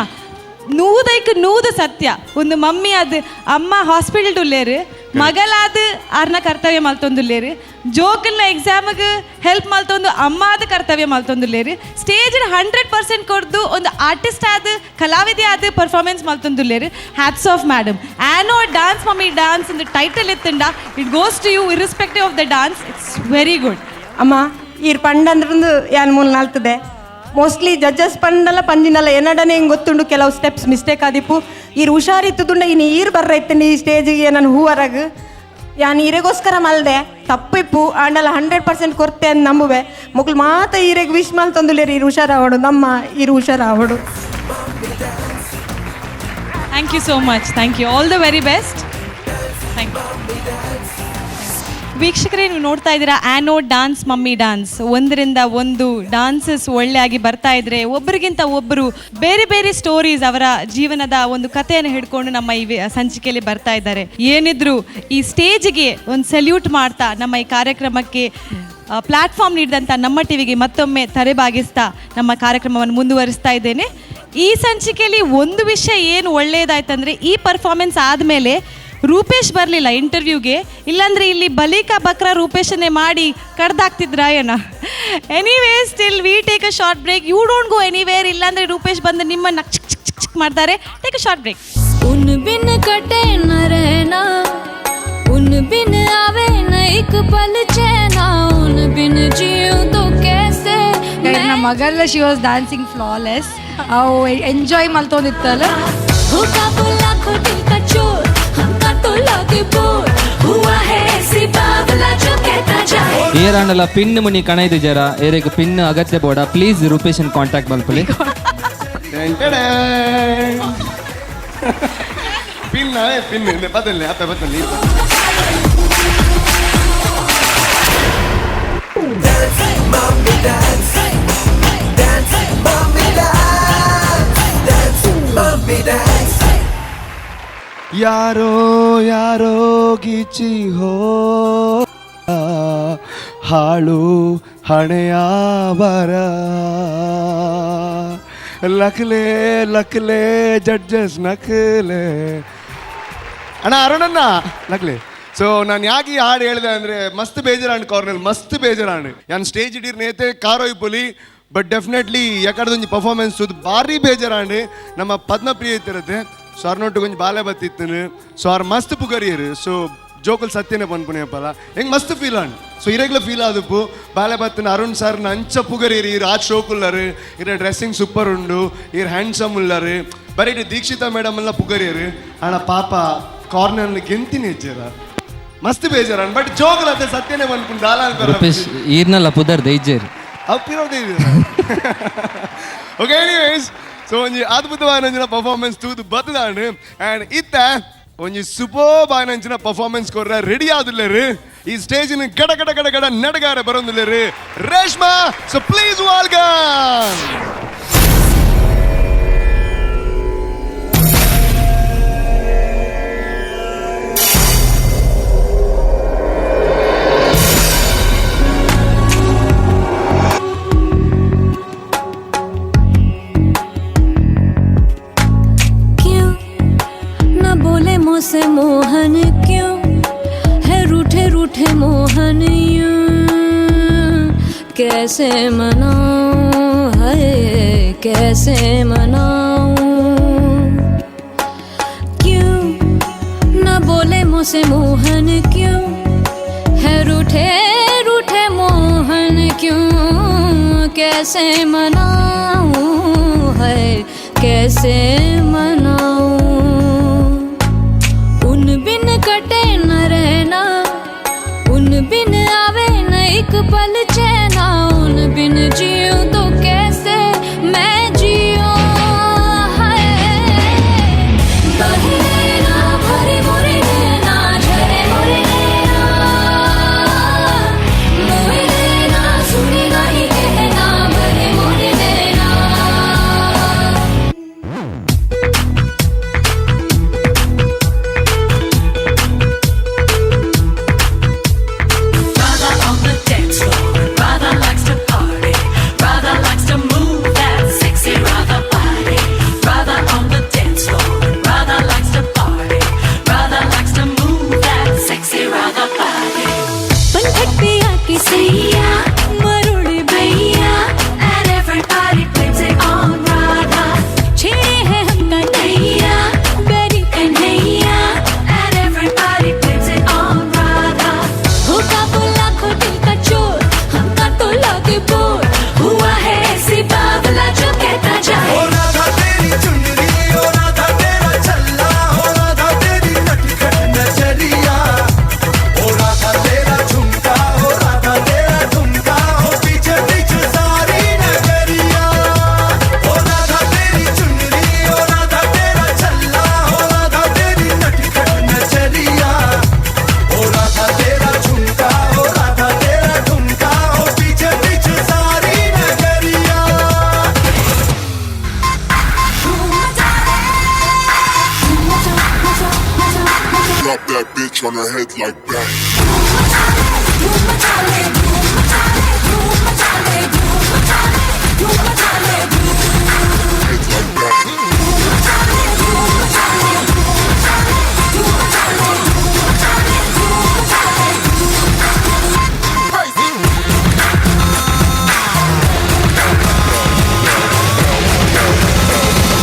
ನೂದೈಕ್ ನೂದು ಸತ್ಯ. ಒಂದು ಮಮ್ಮಿ ಅದು ಅಮ್ಮ ಹಾಸ್ಪಿಟಲ್ ಉಲ್ಲೇರು, ಮಗಲಾದ ಆರ್ನ ಕರ್ತವ್ಯ ಮಲ್ತೊಂದುಲ್ಲೇರು, ಜೋಕಲ್ನ ಎಕ್ಸಾಮ್ಗೆ ಹೆಲ್ಪ್ ಮಲ್ತೊಂದು ಅಮ್ಮ ಆದ ಕರ್ತವ್ಯ ಮಲ್ತೊಂದುಲ್ಲೇರು, ಸ್ಟೇಜ್ 100% ಕೊಡ್ದು ಒಂದು ಆರ್ಟಿಸ್ಟ್ ಆದ ಕಲಾವಿದೆ ಆದ ಪರ್ಫಾರ್ಮೆನ್ಸ್ ಮಲ್ತೊಂದುಲ್ಲೇರು. Hats off madam. ಆನೋ ಡಾನ್ಸ್ ಮಮ್ಮಿ ಡಾನ್ಸ್ ಒಂದು ಟೈಟಲ್ ಇತ್ತಂಡ it goes to you irrespective of the dance. It's very good. ಅಮ್ಮ ಈರ್ ಪಂಡಂದ್ರಂದು ಯಾನ್ ಮೂಲ ನಾಲ್ತದೆ ಮೋಸ್ಟ್ಲಿ ಜಡ್ಜಸ್ ಪಂಡಲ್ಲ ಪಂಜಿನಲ್ಲ ಎನ್ನಡನೆ ಹಿಂಗೆ ಗೊತ್ತುಂಡು ಕೆಲವು ಸ್ಟೆಪ್ಸ್ ಮಿಸ್ಟೇಕ್ ಆದಿಪ್ಪು. ಈರ್ ಹುಷಾರಿತ್ತುದುಂಡ ಇನ್ನು ಈರ್ ಬರ್ರೈತನಿ ಈ ಸ್ಟೇಜಿಗೆ ನಾನು ಹೂವರಾಗ ಯಾನ್ ಈರೆಗೋಸ್ಕರ ಮಲ್ದೆ ತಪ್ಪಿಪ್ಪು ಆಂಡಲ 100% ಕೊರ್ತೆ ಅಂತ ನಂಬುವೆ. ಮೊಗ್ಲು ಮಾತ ಈರೆಗೆ ವಿಶ್ ಮಲ್ತೊಂದುಲೇರಿ ಈರ್ ಹುಷಾರಾವಡು ನಮ್ಮ ಈರ್ ಹುಷಾರಾವಡು. Thank you so much, thank you, all the very best, thank you. ವೀಕ್ಷಕರೇ, ನೀವು ನೋಡ್ತಾ ಇದ್ದೀರಾ ಆ್ಯನೋ ಡಾನ್ಸ್ ಮಮ್ಮಿ ಡಾನ್ಸ್. ಒಂದರಿಂದ ಒಂದು ಡಾನ್ಸಸ್ ಒಳ್ಳೆಯಾಗಿ ಬರ್ತಾ ಇದ್ರೆ ಒಬ್ಬರಿಗಿಂತ ಒಬ್ಬರು ಬೇರೆ ಬೇರೆ ಸ್ಟೋರೀಸ್ ಅವರ ಜೀವನದ ಒಂದು ಕಥೆಯನ್ನು ಹಿಡ್ಕೊಂಡು ನಮ್ಮ ಈ ಸಂಚಿಕೆಯಲ್ಲಿ ಬರ್ತಾ ಇದ್ದಾರೆ. ಏನಿದ್ರು ಈ ಸ್ಟೇಜ್ಗೆ ಒಂದು ಸೆಲ್ಯೂಟ್ ಮಾಡ್ತಾ ನಮ್ಮ ಈ ಕಾರ್ಯಕ್ರಮಕ್ಕೆ ಪ್ಲಾಟ್ಫಾರ್ಮ್ ನೀಡಿದಂಥ ನಮ್ಮ ಟಿವಿಗೆ ಮತ್ತೊಮ್ಮೆ ತಲೆಬಾಗಿಸ್ತಾ ನಮ್ಮ ಕಾರ್ಯಕ್ರಮವನ್ನು ಮುಂದುವರಿಸ್ತಾ ಇದ್ದೇನೆ. ಈ ಸಂಚಿಕೆಯಲ್ಲಿ ಒಂದು ವಿಷಯ ಏನು ಒಳ್ಳೆಯದಾಯ್ತಂದರೆ, ಈ ಪರ್ಫಾರ್ಮೆನ್ಸ್ ಆದಮೇಲೆ ರೂಪೇಶ್ ಬರಲಿಲ್ಲ ಇಂಟರ್ವ್ಯೂಗೆ, ಇಲ್ಲಾಂದರೆ ಇಲ್ಲಿ ಬಲಿಕಾ ಬಕ್ರಾ ರೂಪೇಶನ್ನೇ ಮಾಡಿ ಕಡ್ದಾಕ್ತಿದ್ರ ಏನ. Anyway, still we take a short break. You don't go anywhere, ಇಲ್ಲಾಂದರೆ ರೂಪೇಶ್ ಬಂದು ನಿಮ್ಮನ್ನು ಚಿಕ್ ಚಿಕ್ ಚಿಕ್ ಚಿಕ್ ಮಾಡ್ತಾರೆ. Take a short break. उन बिन कटे न रहना, उन बिन आवे न एक पल चैना, उन बिन जीऊं तो कैसे. ನನ್ನ ಮಗಲ್ಲ she was dancing flawless. ಅವು ಎಂಜಾಯ್ ಮಲ್ತೊಂದಿತ್ತಲ್ಲ. ಏರಾಂಡಲ ಪಿನ್ ಮುನಿ ಕಣೈದು ಜರ ಏರೆಗ್ ಪಿನ್ ಅಗತ್ಯ ಬೋಡ ಪ್ಲೀಸ್ ರೂಪೇಶನ್ ಕಾಂಟ್ಯಾಕ್ಟ್ ಮಲ್ಪುಲಿ. ಪಿನ್ ಪಿನ್ ಬದಲಿ ಅತ್ತ ಬದಲಿ. ಯಾರೋ ಯಾರೋ ಗೀಚಿ ಹೋ ಹಾಳು ಹಣೆಯ ಬರ, ಲಕ್ಲೆ ಲಕ್ಲೆ ಜಡ್ಜಸ್ ನಕ್ಲೆ. ಅಣ್ಣ ಅರುಣಣ್ಣ ಲಕ್ಲೆ. ಸೊ ನಾನು ಯಾಕೆ ಈ ಹಾಡು ಹೇಳಿದೆ ಅಂದರೆ ಮಸ್ತ್ ಬೇಜಾರಾಣ್ ಕಾರ್ನಲ್, ಮಸ್ತ್ ಬೇಜಾರಾಣ್. ನಾನು ಸ್ಟೇಜ್ ಇಡೀರ್ ನೇತೆ ಕಾರೋಯ್ಪುಲಿ, ಬಟ್ ಡೆಫಿನೆಟ್ಲಿ ಯಾಕಡ್ದೊಂಜಿ ಪರ್ಫಾರ್ಮೆನ್ಸ್ ಭಾರಿ ಬೇಜಾರಾಣ್. ನಮ್ಮ ಪದ್ಮಪ್ರಿಯ ಇತ್ತಿರುತ್ತೆ. ಸೊ ಅರ್ನೊಟ್ಟು ಕೊಂಚ ಬಾಲೆ ಬತ್ತಿತ್ತನು. ಸೊ ಅವ್ರು ಮಸ್ತ್ ಪುಗರಿಯರು. ಸೊ ಜೋಕಲ್ ಸತ್ಯನೇ ಪನ್ಪುಣಿಯಪ್ಪಲ್ಲ ಹೆಂಗೆ ಮಸ್ತ್ ಫೀಲ್ ಆಣ್. ಸೊ ಇರೆಗ್ಲ ಫೀಲ್ ಆದಪ್ಪು ಬಾಲೆ ಬತ್ತಿನ ಅರುಣ್ ಸರ್ ಅಂಚ ಪುಗರಿಯರು. ಇರ್ ಆ ಶೋಕುಲ್ಲರು, ಇರ ಡ್ರೆಸ್ಸಿಂಗ್ ಸೂಪರ್ ಉಂಡು, ಇರ್ ಹ್ಯಾಂಡ್ಸಮ್ ಉಲ್ಲರು, ಬರೀ ದೀಕ್ಷಿತಾ ಮೇಡಮ್ ಎಲ್ಲ ಪುಗರಿಯರು. ಅಣ್ಣ ಪಾಪ ಕಾರ್ನರ್ ಗೆಂತಿನ ಹೆಚ್ಚಾರ ಮಸ್ತ್ ಬೇಜಾರ. ಬಟ್ ಜೋಕಲ್ ಅದೇ ಸತ್ಯನೇ ಪನ್ಪುಂಡು ದಾಲ ರೂಪೇಶ್ ಈರ್ನಲ್ಲ ಪುದರ್ ದೈಜೇರ್ ಅಪ್ಪಿರೋದೇ. ಓಕೆ, ಎನಿವೇಸ್, ಸೊ ಒಂಜಿ ಅದ್ಭುತವಾದ ಪರ್ಫಾರ್ಮೆನ್ಸ್ ತೂದು ಬತ್ತದಾಂಡ್. ಆ್ಯಂಡ್ ಇತ್ತ ಒಂಜಿ ಸೂಪರ್ಬ್ ಆನಂಚಿನ ಪರ್ಫಾರ್ಮೆನ್ಸ್ ಕೊರ್ರ ರೆಡಿ ಆದುಲ್ಲೇರು. ಈ ಸ್ಟೇಜಿನ ಗಡ ಗಡ ಗಡ ಗಡ ನಡಗಾರ ಬರೋದಿಲ್ಲೇರು ರೇಷ್ಮಾ. So please welcome. से मोहन क्यों कैसे मनाऊं, हाय कैसे मनाऊं। क्यों न बोले मुझसे मोहन, क्यों है रूठे रूठे मोहन, क्यों कैसे मनाऊं, हाय कैसे मनाऊं। उन बिन कटे न रहना, उन बिन आवे न एक पल चैना, उन बिन जीऊं तो कैसे मैं जीऊं, हाय। बहे ना भरे मोरे नैना, झरे मोरे नैना, मोहे नैना, सुने नहीं कहना, भरे मोरे नैना। Radha on the dance floor. Radha likes to party. Radha likes to move that sexy Radha body. Radha on the dance floor. Radha likes to party. Radha likes to move that sexy Radha body. पनघट पे आके सैया मरोड़े भैया, And everybody blames it on Radha. छेड़े हैं हमका नैया बैरी Kanhaiya, And everybody blames it on Radha. होगा वो लाखों दिल का चोर, हमका तो लागे बोर, हुआ है ऐसी बावला जो कहता जाए। ओ राधा तेरी चुनरी, ओ राधा तेरा छल्ला, ओ राधा तेरी नटखट नजरिया, ओ राधा तेरा झुमका, ओ राधा तेरा ठुमका, ओ पीछे पीछे सारी नगरिया। ओ राधा तेरी चुनरी, ओ राधा तेरा छल्ला, ओ राधा तेरी नटखट नजरिया, ओ राधा तेरा झुमका, ओ राधा तेरा ठुमका, ओ पीछे पीछे सारी नगरिया। Drop that bitch on her head like bang. Head like bang.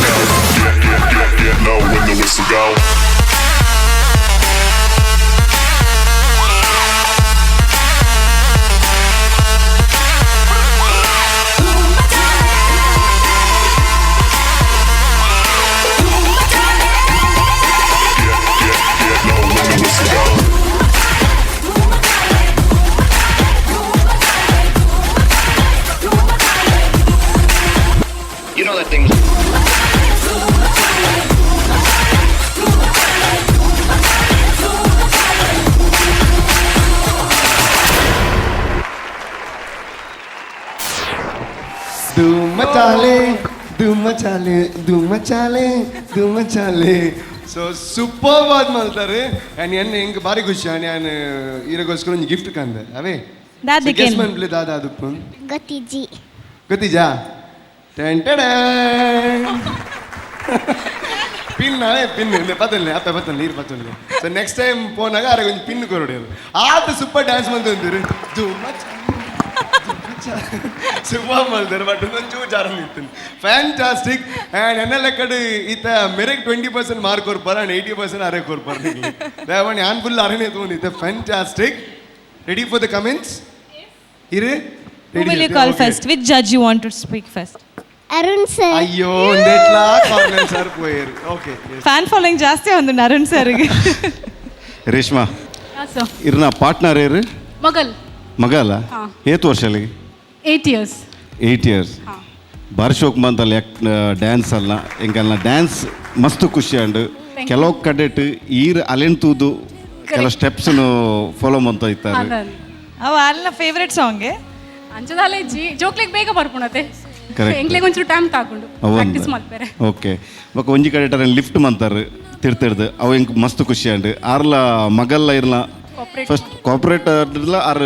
Get, get, get, get low when the whistle go. Get, get, get low when the whistle go. You know that thing. धूम मचाले, ಧೂಮ್ ಮಚಾಲೆ, ಧೂಮ್ ಮಚಾಲೆ, ಧೂಮ್ ಮಚಾಲೆ. ಸೊ super ವಾದ್ ಮಲ್ತಾರೆ. And ಎನ್ನ ಎಂಕ್ ಬಾರಿ ಖುಷಿ. And ಯಾನ್ ಈರೆಗೋಸ್ಕರ ಒಂಜಿ gift ಕಂದೆ ಅವೇ. ದಾದಿಕೇನ್? ಗೆಸ್ ಮನ್ಪ್ಲೆ ದಾದ ಅದು. ಗೊತ್ತಿಜ್ಜಿ. ಗೊತ್ತಿಜಾ? ಟೆನ್ ಟೆಡನ್. ಪಿನ್ ಅವೇ ಪಿನ್ ಇಲ್ಲ ಪತ್ತನ್ಲೆ ಅಪ್ಪೆ ಪತ್ತನ್ಲೆ ನೀರು ಪತ್ತನ್ಲೆ. ಸೊ ನೆಕ್ಸ್ಟ್ ಟೈಮ್ ಪೋನಾಗ ಅರೆ ಒಂಜಿ ಪಿನ್ ಕೊರೊಡು. ಆತ ಸೂಪರ್ ಡ್ಯಾನ್ಸ್ ಮಂತೊಂದಿರು. ಧೂಮ್ ಮಚಾಲೆ ಸೂಪರ್ ಮಲ್ತಾರೆ. ಬಟ್ ಒಂಚೂರು ಜಾರೊಂದು ಇತ್ತು. ಫ್ಯಾಂಟಾಸ್ಟಿಕ್. ಆ್ಯಂಡ್ ಎನ್ನ ಲೆಕ್ಕಡ್ ಈತ ಮೆರೆಗ್ 20% ಮಾರ್ಕ್ ಕೊರ್ಪಾರ ಆ್ಯಂಡ್ 80% ಅರೆ ಕೊರ್ಪಾರ. ದೇವಣ್ಣ ಯಾನ್ ಫುಲ್ ಅರೆನೇ ತಗೊಂಡಿದ್ದೆ. Fantastic. Ready for the comments? ಇರು. Who will you call first? Which judge you want to speak first? Arun sir. ಅಯ್ಯೋ, ಒಂದೆಟ್ಲಾ ಕಾರ್ನಲ್ ಸರ್ ಪೋಯರು. ಓಕೆ. ಫ್ಯಾನ್ ಫಾಲೋಯಿಂಗ್ ಜಾಸ್ತಿ ಒಂದು ಅರುಣ್ ಸರ್ಗೆ. ರೇಷ್ಮಾ. ಸರ್. ಇರ್ನ ಪಾರ್ಟ್ನರ್ ಏರು? ಮಗಲ್. ಮಗ ಅಲ್ಲ? ಹಾ. ಏತ್ ವರ್ಷ ಅಲ್ಲಿಗೆ? 8 ಇಯರ್ಸ್. 8 ಇಯರ್ಸ್. ಬಾರಿ ಶೋಕ್ ಮಂತಲ್ಲ ಡ್ಯಾನ್ಸ್ ಅಲ್ಲ ಎಂಕಲ್ನ ಡ್ಯಾನ್ಸ್ ಮಸ್ತ್ ಖುಷಿ ಅಂಡ್ you. ಕೆಲವು ಕಡೆಟ್ ಈರ್ ಅಲೆನ್ ತೂದು ಕೆಲವು ಸ್ಟೆಪ್ಸ್ ಫಾಲೋ ಮಂತ ಇತ್ತಾರೆ. ಅವ ಅಲ್ಲಿನ ಫೇವ್ರೆಟ್ ಸಾಂಗ್. ಅಂಚದಾಲೆ ಜಿ ಜೋಕ್ಲಿಗೆ ಬೇಗ ಬರ್ಪುಣತೆ. Correct. ಎಂಕ್ಲೆಗ್ ಒಂಚೂರು ಟೈಮ್ ತಾಕೊಂಡು ಪ್ರಾಕ್ಟೀಸ್ ಮಲ್ಪೆರೆ. ಓಕೆ, ಬೊಕ ಒಂಜಿ ಕಡೆ ಲಿಫ್ಟ್ ಮಂತಾರೆ ತಿರ್ತಿರ್ದು, ಅವು ಎಂಕ್ ಮಸ್ತ್ ಖುಷಿ ಅಂಡ್ ಆರ್ಲ ಮಗಲ್ಲ ಇರ್ಲ Cooperate. First cooperate R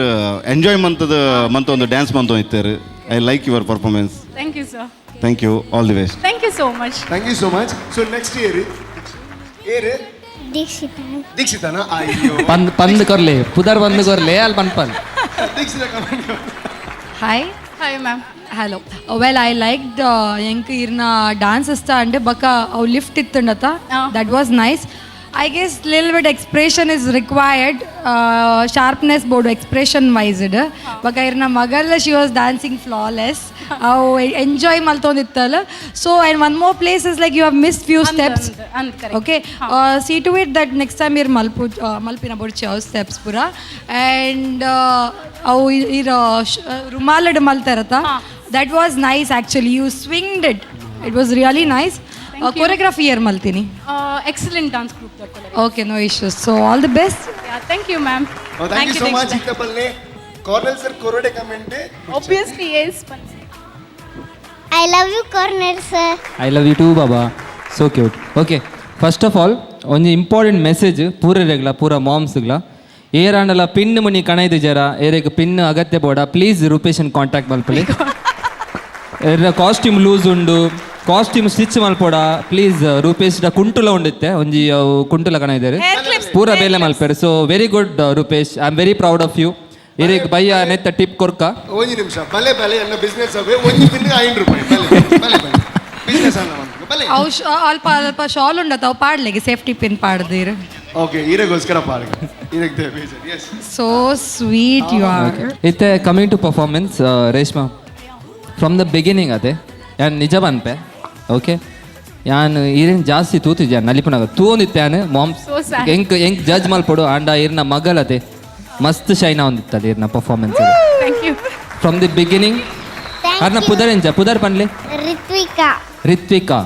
enjoy ಮಂತದ ಮಂತ ಒಂದು ಡ್ಯಾನ್ಸ್ ಮಂತ ಇತ್ತಾರೆ. I like your performance. Thank you sir. Thank you, all the best. Thank you so much. Thank you so much. So next year ಏರ್? ದೀಕ್ಷಿತಾ. ದೀಕ್ಷಿತಾನ? ಅಯ್ಯೋ. ಪಂದ್ ಪಂದ್ ಕೊರ್ಲೆ, ಪುದರ್ ಬಂದ್ ಕೊರ್ಲೆ, ಅಲ್ಲಿ ಪನ್ಪಲ್. Dikshita comment. Hi. Hi ma'am. Hello. Well, I liked ಎಂಕ್ ಇರ್ನ ಡಾನ್ಸ್ ಇಷ್ಟ ಅಂಡ್ ಬಕ ಅವು lift ಇತ್ತಂಡತ, that was nice. I guess lil bit expression is required, sharpness ಬೋಡು ಎಕ್ಸ್ಪ್ರೆಷನ್ ವೈಸ್ಡ್. ಬಕ ಇರ್ನ ಮಗಲ್ಲ, she was dancing flawless. ಅವು enjoy ಮಲ್ತೊಂದಿತ್ತಲ್ಲ. So and one more place is like you have miss few steps. ಅಂದ್ correct. Okay, see to it that next time ಇರ್ ಮಲ್ಪು ಮಲ್ಪಿನ ಬೊಡ್ಚಿ ಅವು steps ಪೂರ. And ಅವು ಇರ ರುಮಾಲಡ್ ಮಲ್ತಾರತ, that was nice actually. You swinged it, it was really nice. Thank you. Choreography year ಮಲ್ತೀನಿ? Excellent dance group. Okay, no issues. So all the best. Thank you ma'am. Thank you so much. ಇತ್ತ ಬಲ್ಲೆ colonel sir ಕೊರಡೆ comment. Obviously yes. I love you, Cornel sir. I love you too Baba. So cute. Okay, first of all ಒಂಜಿ important message ಪೂರೆರೆಗ್ಲ ಪೂರ ಮಾಮ್ಸ್ಗ್ಲ. ಏರಾಂಡಲ pin ಮುನಿ ಕಣೈದು ಜರ ಏರೆಗ್ pin ಅಗತ್ಯ ಬೋಡ, please ರೂಪೇಶನ್ contact ಮಲ್ಪಲಿ. ಏರ costume loose ಉಂಡು, costume stitch ಮಲ್ಪೋಡ, please. Rupesh ಡ ಕುಂಟುಲ ಉಂಡಿತ್ತೆ, ಒಂಜಿ ಅವು ಕುಂಟುಲ ಕಣ ಇದ್ದಾರೆ. Hair clips, ಪೂರ hair ಬೇಲೆ clips. ಮಲ್ಪೆರ್. So very good Rupesh, I am very proud of you. ಇರೆಗ್ ಬಯ್ಯ ನೆತ್ತ ಟಿಪ್ ಕೊರ್ಕ. ಒಂಜಿ ನಿಮಿಷ, ಬಲೆ ಬಲೆ ಅನ್ನ ಬಿಸ್ನೆಸ್ ಅವೇ. ಒಂಜಿ ಪಿನ್ 5 ರೂಪಾಯಿ. ಬಲೆ ಬಲೆ ಬಲೆ ಬಿಸ್ನೆಸ್ ಅನ್ನ ಒಂದು ಬಲೆ. ಅವು ಅಲ್ಪ ಅಲ್ಪ ಶಾಲ್ ಉಂಡತ, ಅವು ಪಾಡ್ಲೆಗೆ ಸೇಫ್ಟಿ ಪಿನ್ ಪಾಡ್ದಿರು. ಓಕೆ, ಈರೆಗೋಸ್ಕರ ಪಾರ್ಕ್ ಈರೆಗ್ ಬೇಜಾರ್ S. So sweet you are. ಇತ್ತೆ coming to performance, Reshma, from the beginning ಅದೇ ಯಾನ್ ನಿಜ ಪನ್ಪೆ, ಓಕೆ? ಯಾನ್ ಈರೇನು ಜಾಸ್ತಿ ತೂತಿದ್ದೆ ನಲಿಪುನಾಗ ತೂವೊಂದಿತ್ತೆ ಯಾನ್ ಮಾಮ್ಸ್. So sad. ಎಂಕ್ ಎಂಕ್ ಜಡ್ಜ್ ಮಲ್ಪೊಡು. ಆಂಡ ಇರ್ನ ಮಗಲತೆ ಮಸ್ತ್ ಶೈನ್ ಆವೊಂದಿತ್ತಲ್ಲ ಇರ್ನ performance. Thank you. From the beginning. ಅರ್ನ ಪುದರ್ ಎಂಚ? ಪುದರ್ ಪನ್ಲೆ. ರಿತ್ವಿಕಾ. ರಿತ್ವಿಕಾ,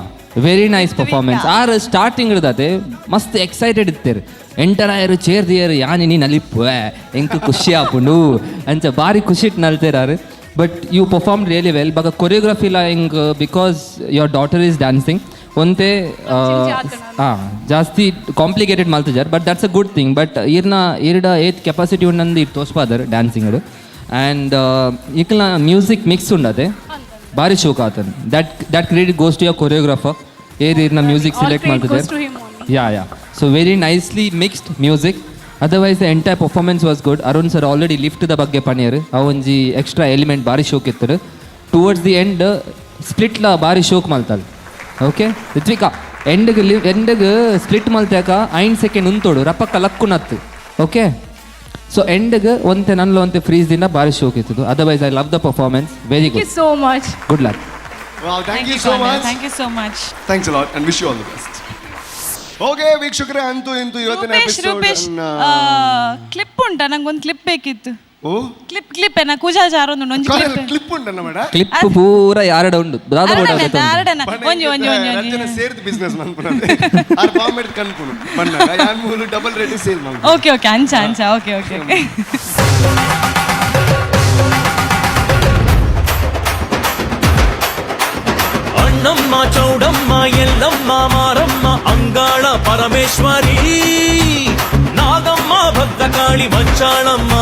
ವೆರಿ ನೈಸ್ ಪರ್ಫಾರ್ಮೆನ್ಸ್. ಆರ್ ಸ್ಟಾರ್ಟಿಂಗ್ ಇಡ್ದತೆ ಮಸ್ತ್ ಎಕ್ಸೈಟೆಡ್ ಇತ್ತೇರು. ಎಂಟರ್ ಆಯರು, ಚೇರ್ದಿಯರು, ಯಾನಿ ನೀ ನಲಿಪ್ಪುವೆ, ಎಂಕ್ ಖುಷಿ ಆಪುಂಡು ಅಂಚ ಬಾರಿ ಖುಷಿ ನಲ್ತೇರಾರು. But you perform really well. ಬಗ ಕೊರಿಯೋಗ್ರಫಿಲ ಹಿಂಗ್ because your daughter is dancing ಒಂತೆ ಹಾಂ ಜಾಸ್ತಿ complicated ಮಲ್ತಿಜಾರ್, but that's a good thing. But ಈರ್ನ ಈರ್ಡ ಏತ್ ಕೆಪಾಸಿಟಿ ಉಂಡಂದು ಇರ್ ತೋಸ್ಪಾದರ್ ಡ್ಯಾನ್ಸಿಂಗ್. ಆ್ಯಂಡ್ ಇಕ್ಲ ಮ್ಯೂಸಿಕ್ ಮಿಕ್ಸ್ ಉಂಡತೆ ಬಾರಿ ಶೋಕ್ ಆತನ್. That credit goes to your choreographer. ಏರ್ ಇರ್ನ music All select credit goes ಮಾಡ್ತಿದ್ದಾರೆ. To him only. Yeah, so very nicely mixed music. Otherwise the entire performance was good. Arun sir already ಲಿಫ್ಟ್ದ ಬಗ್ಗೆ ಪಣಿಯರು. ಆ ಒಂಜಿ extra element ಬಾರಿ ಶೋಕ್ ಇತ್ತು. Towards the end ಸ್ಪ್ಲಿಟ್ಲ ಬಾರಿ ಶೋಕ್ ಮಲ್ತಲ್. ಓಕೆ ರಿತ್ವಿಕಾ, ಎಂಡ್ಗ್ ಎಂಡ್ಗ್ ಸ್ಪ್ಲಿಟ್ ಮಲ್ತ್ಯಾಕ 5 ಸೆಕೆಂಡ್ ಉಂತೋಡು, ರಪಕ್ಕ ಲಕ್ಕುನತ್ತು. ಓಕೆ, ಸೊ ಎಂಡ್ಗ್ ಒಂತೆ ನನ್ಲ ಒಂತೆ ಫ್ರೀಸ್ ದಿಂದ ಬಾರಿ ಶೋಕ್ ಇತ್ತು. Otherwise I love the performance, very Thank you good. So much. Good luck. Wow, thank you so much. Thank you so much. Thanks a lot and wish you all the best. Okay ವೀಕ್ಷಕರೇ, ಅಂತೂ ಇಂತೂ ಇವತ್ತಿನ Rupesh, episode. Rupesh, clip ಉಂಟಾ? ನಂಗೆ ಒಂದು clip ಬೇಕಿತ್ತು. ಓ. Clip, clip ನಾ ಕೂಜಾ ಜಾರೊಂದು ಒಂಜಿ ಕ್ಲಿಪ್. ಕ್ಲಿಪ್ ಉಂಟಲ್ಲ ಮೇಡ? ಕ್ಲಿಪ್ ಪೂರ ಯಾರಡ ಉಂಡು ದಾದ ಬೋಡ. ಆರಡನ ಒಂಜಿ ಒಂಜಿ ಒಂಜಿ ಒಂಜಿ. ಜನ ಸೇರ್ದು ಬಿಸ್ನೆಸ್ ಮನ್ಪುನದೆ. ಆರ್ ಬಾಂಬೆ ಕನ್ಪುನು ಬಣ್ಣಗ ಯಾನ್ ಮೂಲು ಡಬಲ್ ರೇಟ್ ಸೇಲ್ ಮನ್ಪುನು. ಓಕೆ ಓಕೆ, ಅಂಚ ಅಂಚ, okay okay okay. Annamma Chowdamma Yellamma Maramma Angala Parameshwari Nagamma Bhadrakali Manchalamma.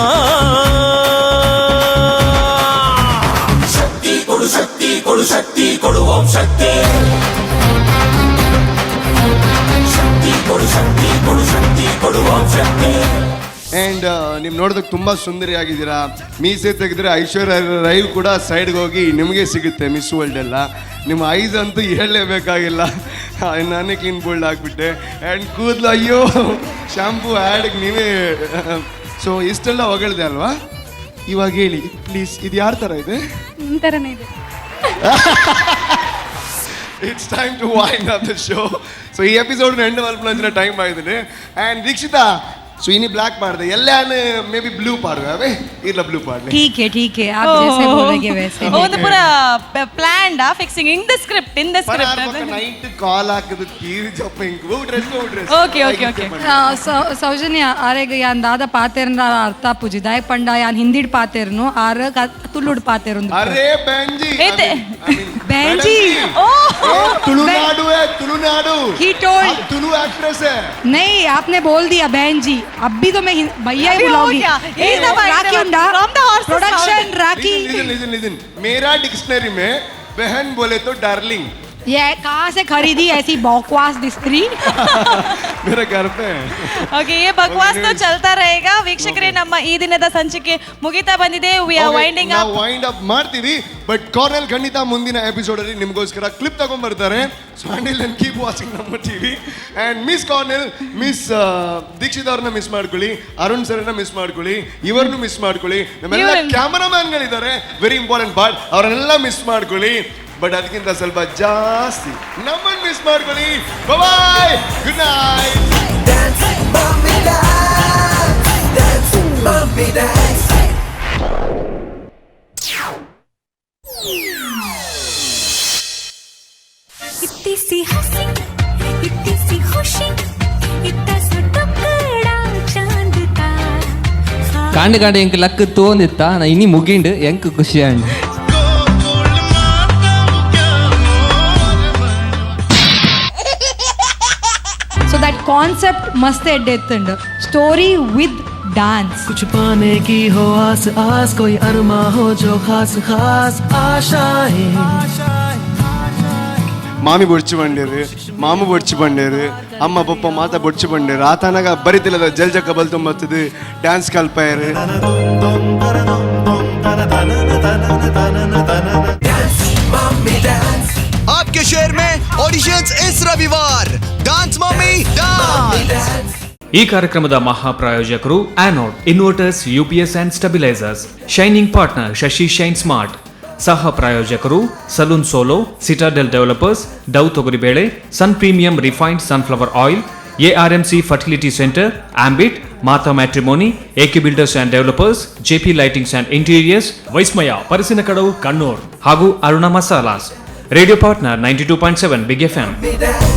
ಶಕ್ತಿ ಕೊಡು, ಶಕ್ತಿ ಕೊಡು, ಶಕ್ತಿ ಕೊಡು, ಓಂ ಶಕ್ತಿ. ಶಕ್ತಿ ಕೊಡು, ಶಕ್ತಿ ಕೊಡು, ಶಕ್ತಿ ಕೊಡು, ಓಂ ಶಕ್ತಿ. ಆ್ಯಂಡ್ ನೀವು ನೋಡೋದಕ್ಕೆ ತುಂಬ ಸುಂದರಿಯಾಗಿದ್ದೀರಾ. ಮೀಸೆ ತೆಗೆದ್ರೆ ಐಶ್ವರ್ಯ ರೈ ಕೂಡ ಸೈಡ್ಗೆ ಹೋಗಿ ನಿಮಗೆ ಸಿಗುತ್ತೆ ಮಿಸ್ ವರ್ಲ್ಡ್ ಎಲ್ಲ. ನಿಮ್ಮ ಐಸ್ ಅಂತೂ ಹೇಳಲೇಬೇಕಾಗಿಲ್ಲ. ನಾನೇ ಕ್ಲೀನ್ ಬೋಲ್ಡ್ ಆಗಿಬಿಟ್ಟೆ. ಆ್ಯಂಡ್ ಕೂದಲು, ಅಯ್ಯೋ, ಶಾಂಪೂ ಆ್ಯಡ್ಗೆ ನೀವೇ. ಸೊ ಇಷ್ಟೆಲ್ಲ ಹೊಗಳಿದೆ ಅಲ್ವಾ? ಇವಾಗ ಹೇಳಿ ಪ್ಲೀಸ್, ಇದು ಯಾರ ಥರ ಇದೆ? ನಿಮ್ಮ ಥರನೇ ಇದೆ. It's time to wind up the show. So ಈ ಎಪಿಸೋಡ್ ಎಂಡ್ ಮಲ್ಪುನಂಚಿನ ಟೈಮ್ ಆಗಿದೆ. ಆ್ಯಂಡ್ ದೀಕ್ಷಿತಾ, ಸೊ ಇನಿ ಬ್ಲ್ಯಾಕ್ ಮಾಡಿದೆ ಎಲ್ಲ, ಮೇ ಬಿ ಬ್ಲೂ ಪಾಡುವೆ ಅವೇ ಇಲ್ಲ ಬ್ಲೂ ಪಾಡ್ಲಿ. ठीक है, ठीक है, आप जैसे बोलेंगे वैसे. ಒಂದು ಪೂರ planned fixing in the script, in the script. Night ಕಾಲ್ ಹಾಕಿದ ತೀರಿ ಜಪ್ಪ ಹಿಂಗ್ dress dress. Okay okay okay. Soujanya, ಆರೆಗ್ ಯಾನ್ ದಾದ ಪಾತೆರ್ನ ಅರ್ಥ ಪೂಜಿ ದಾಯ ಪಂಡ ಯಾನ್ ಹಿಂದಿಡ್ ಪಾತೆರ್ನು, ಆರ್ ತುಳುಡ್ ಪಾತೆರುಂದು. ಅರೇ ಬೆಂಜಿ. ಏತೆ. बहन ओ तुलुनाडु है, तुलुनाडु. He told. आप तुलु एक्ट्रेस है. नहीं, आपने बोल दिया बहन जी, अब भी तो मैं भैया ही अभी हो बुलाऊंगी. गया। ए, ये दबाई, राखी दबाई। उंडा From the horse's production mouth. Rakhi. Listen, listen, listen. मेरा डिक्शनरी में बहन बोले तो डार्लिंग. ये कहाँ से खरीदी ऐसी बकवास स्त्री? मेरे घर पे. ಓಕೆ, ये बकवास तो चलता रहेगा. ವೀಕ್ಷಕರೇ, ನಮ್ಮ ಈ ದಿನದ ಸಂಚಿಕೆ ಮುಗಿತಾ ಬಂದಿದೆ. We are winding up. ನಾವು ವೈಂಡ್ ಅಪ್ ಮಾಡ್ತೀವಿ, ಬಟ್ ಕಾರ್ನೆಲ್ ಖಂಡಿತ ಮುಂದಿನ ಎಪಿಸೋಡ್ ಅಲ್ಲಿ ನಿಮಗೋಸ್ಕರ ಕ್ಲಿಪ್ ತಗೊಂಡ್ ಬರ್ತಾರೆ. So until then, keep watching ನಮ್ಮ TV. And miss Cornell, miss Dixit ಅವ್ರನ್ನ ಮಿಸ್ ಮಾಡ್ಕೊಳ್ಳಿ, ಅರುಣ್ ಸರ್ನ ಮಿಸ್ ಮಾಡ್ಕೊಳ್ಳಿ, ಇವರನ್ನು ಮಿಸ್ ಮಾಡ್ಕೊಳ್ಳಿ. ನಮ್ಮೆಲ್ಲ ಕ್ಯಾಮರಾಮ್ಯಾನ್ಗಳಿದ್ದಾರೆ, very important part, ಅವರನ್ನೆಲ್ಲ ಮಿಸ್ ಮಾಡ್ಕೊಳ್ಳಿ. ಬಟ್ ಅದಕ್ಕಿಂತ ಸ್ವಲ್ಪ ಜಾಸ್ತಿ ನಮ್ಮನ್ನು ಮಿಸ್ ಮಾಡ್ಕೊಳ್ಳಿ. Bye, good night. Dance, mommy, dance. Dance, mommy, dance. इतनी सी हंसी, इतनी सी खुशी, इतना सा टुकड़ा चांद का. ಕಾಂಡೆ ಕಾಂಡೆ ಎಂಕ್ ಲಕ್ ತೋಂದಿತ್ತ ನಾ ಇನಿ ಮುಗಿಂಡು ಎಂಕ್ ಖುಷಿ ಆಂಡ್. So that concept ಮಸ್ತ್ ಎಡ್ಡೆ, story with dance. कुछ पाने की हो आस आस, कोई अरमा हो जो खास खास आशाएं. ಮಾಮಿ ಬೊಡ್ಚು ಬಂಡೇರು, ಮಾಮು ಬೊಡ್ಚು ಬಂಡೇರು, ಅಮ್ಮ ಪಪ್ಪ ಮಾತ ಬೊಡ್ಚು ಬಂಡೇರು. ಆತನಾಗ ಬರಿತಿಲ್ಲದ ಜಲ್ಜಕ್ಕ ಬಲ್ ತುಂಬತ್ತದು ಡ್ಯಾನ್ಸ್ ಕಲ್ಪಾಯರು. Dance, mommy, dance. आपके शहर में ऑडिशंस इस रविवार, dance mummy dance. ಈ ಕಾರ್ಯಕ್ರಮದ ಮಹಾಪ್ರಾಯೋಜಕರು Anode inverters, UPS and stabilisers, shining partner Shashi shine smart, ಸಹ ಪ್ರಾಯೋಜಕರು salon solo, Citadel developers, Dove ತೊಗರಿಬೇಳೆ, Sun premium refined sunflower oil, ARMC fertility centre, Ambit, Mata matrimony, AK builders and developers, JP lightings and interiors, Vismaya Parassinikkadavu Kannur ಹಾಗೂ Aruna masalas. Radio partner 92.7 Big FM. Dance.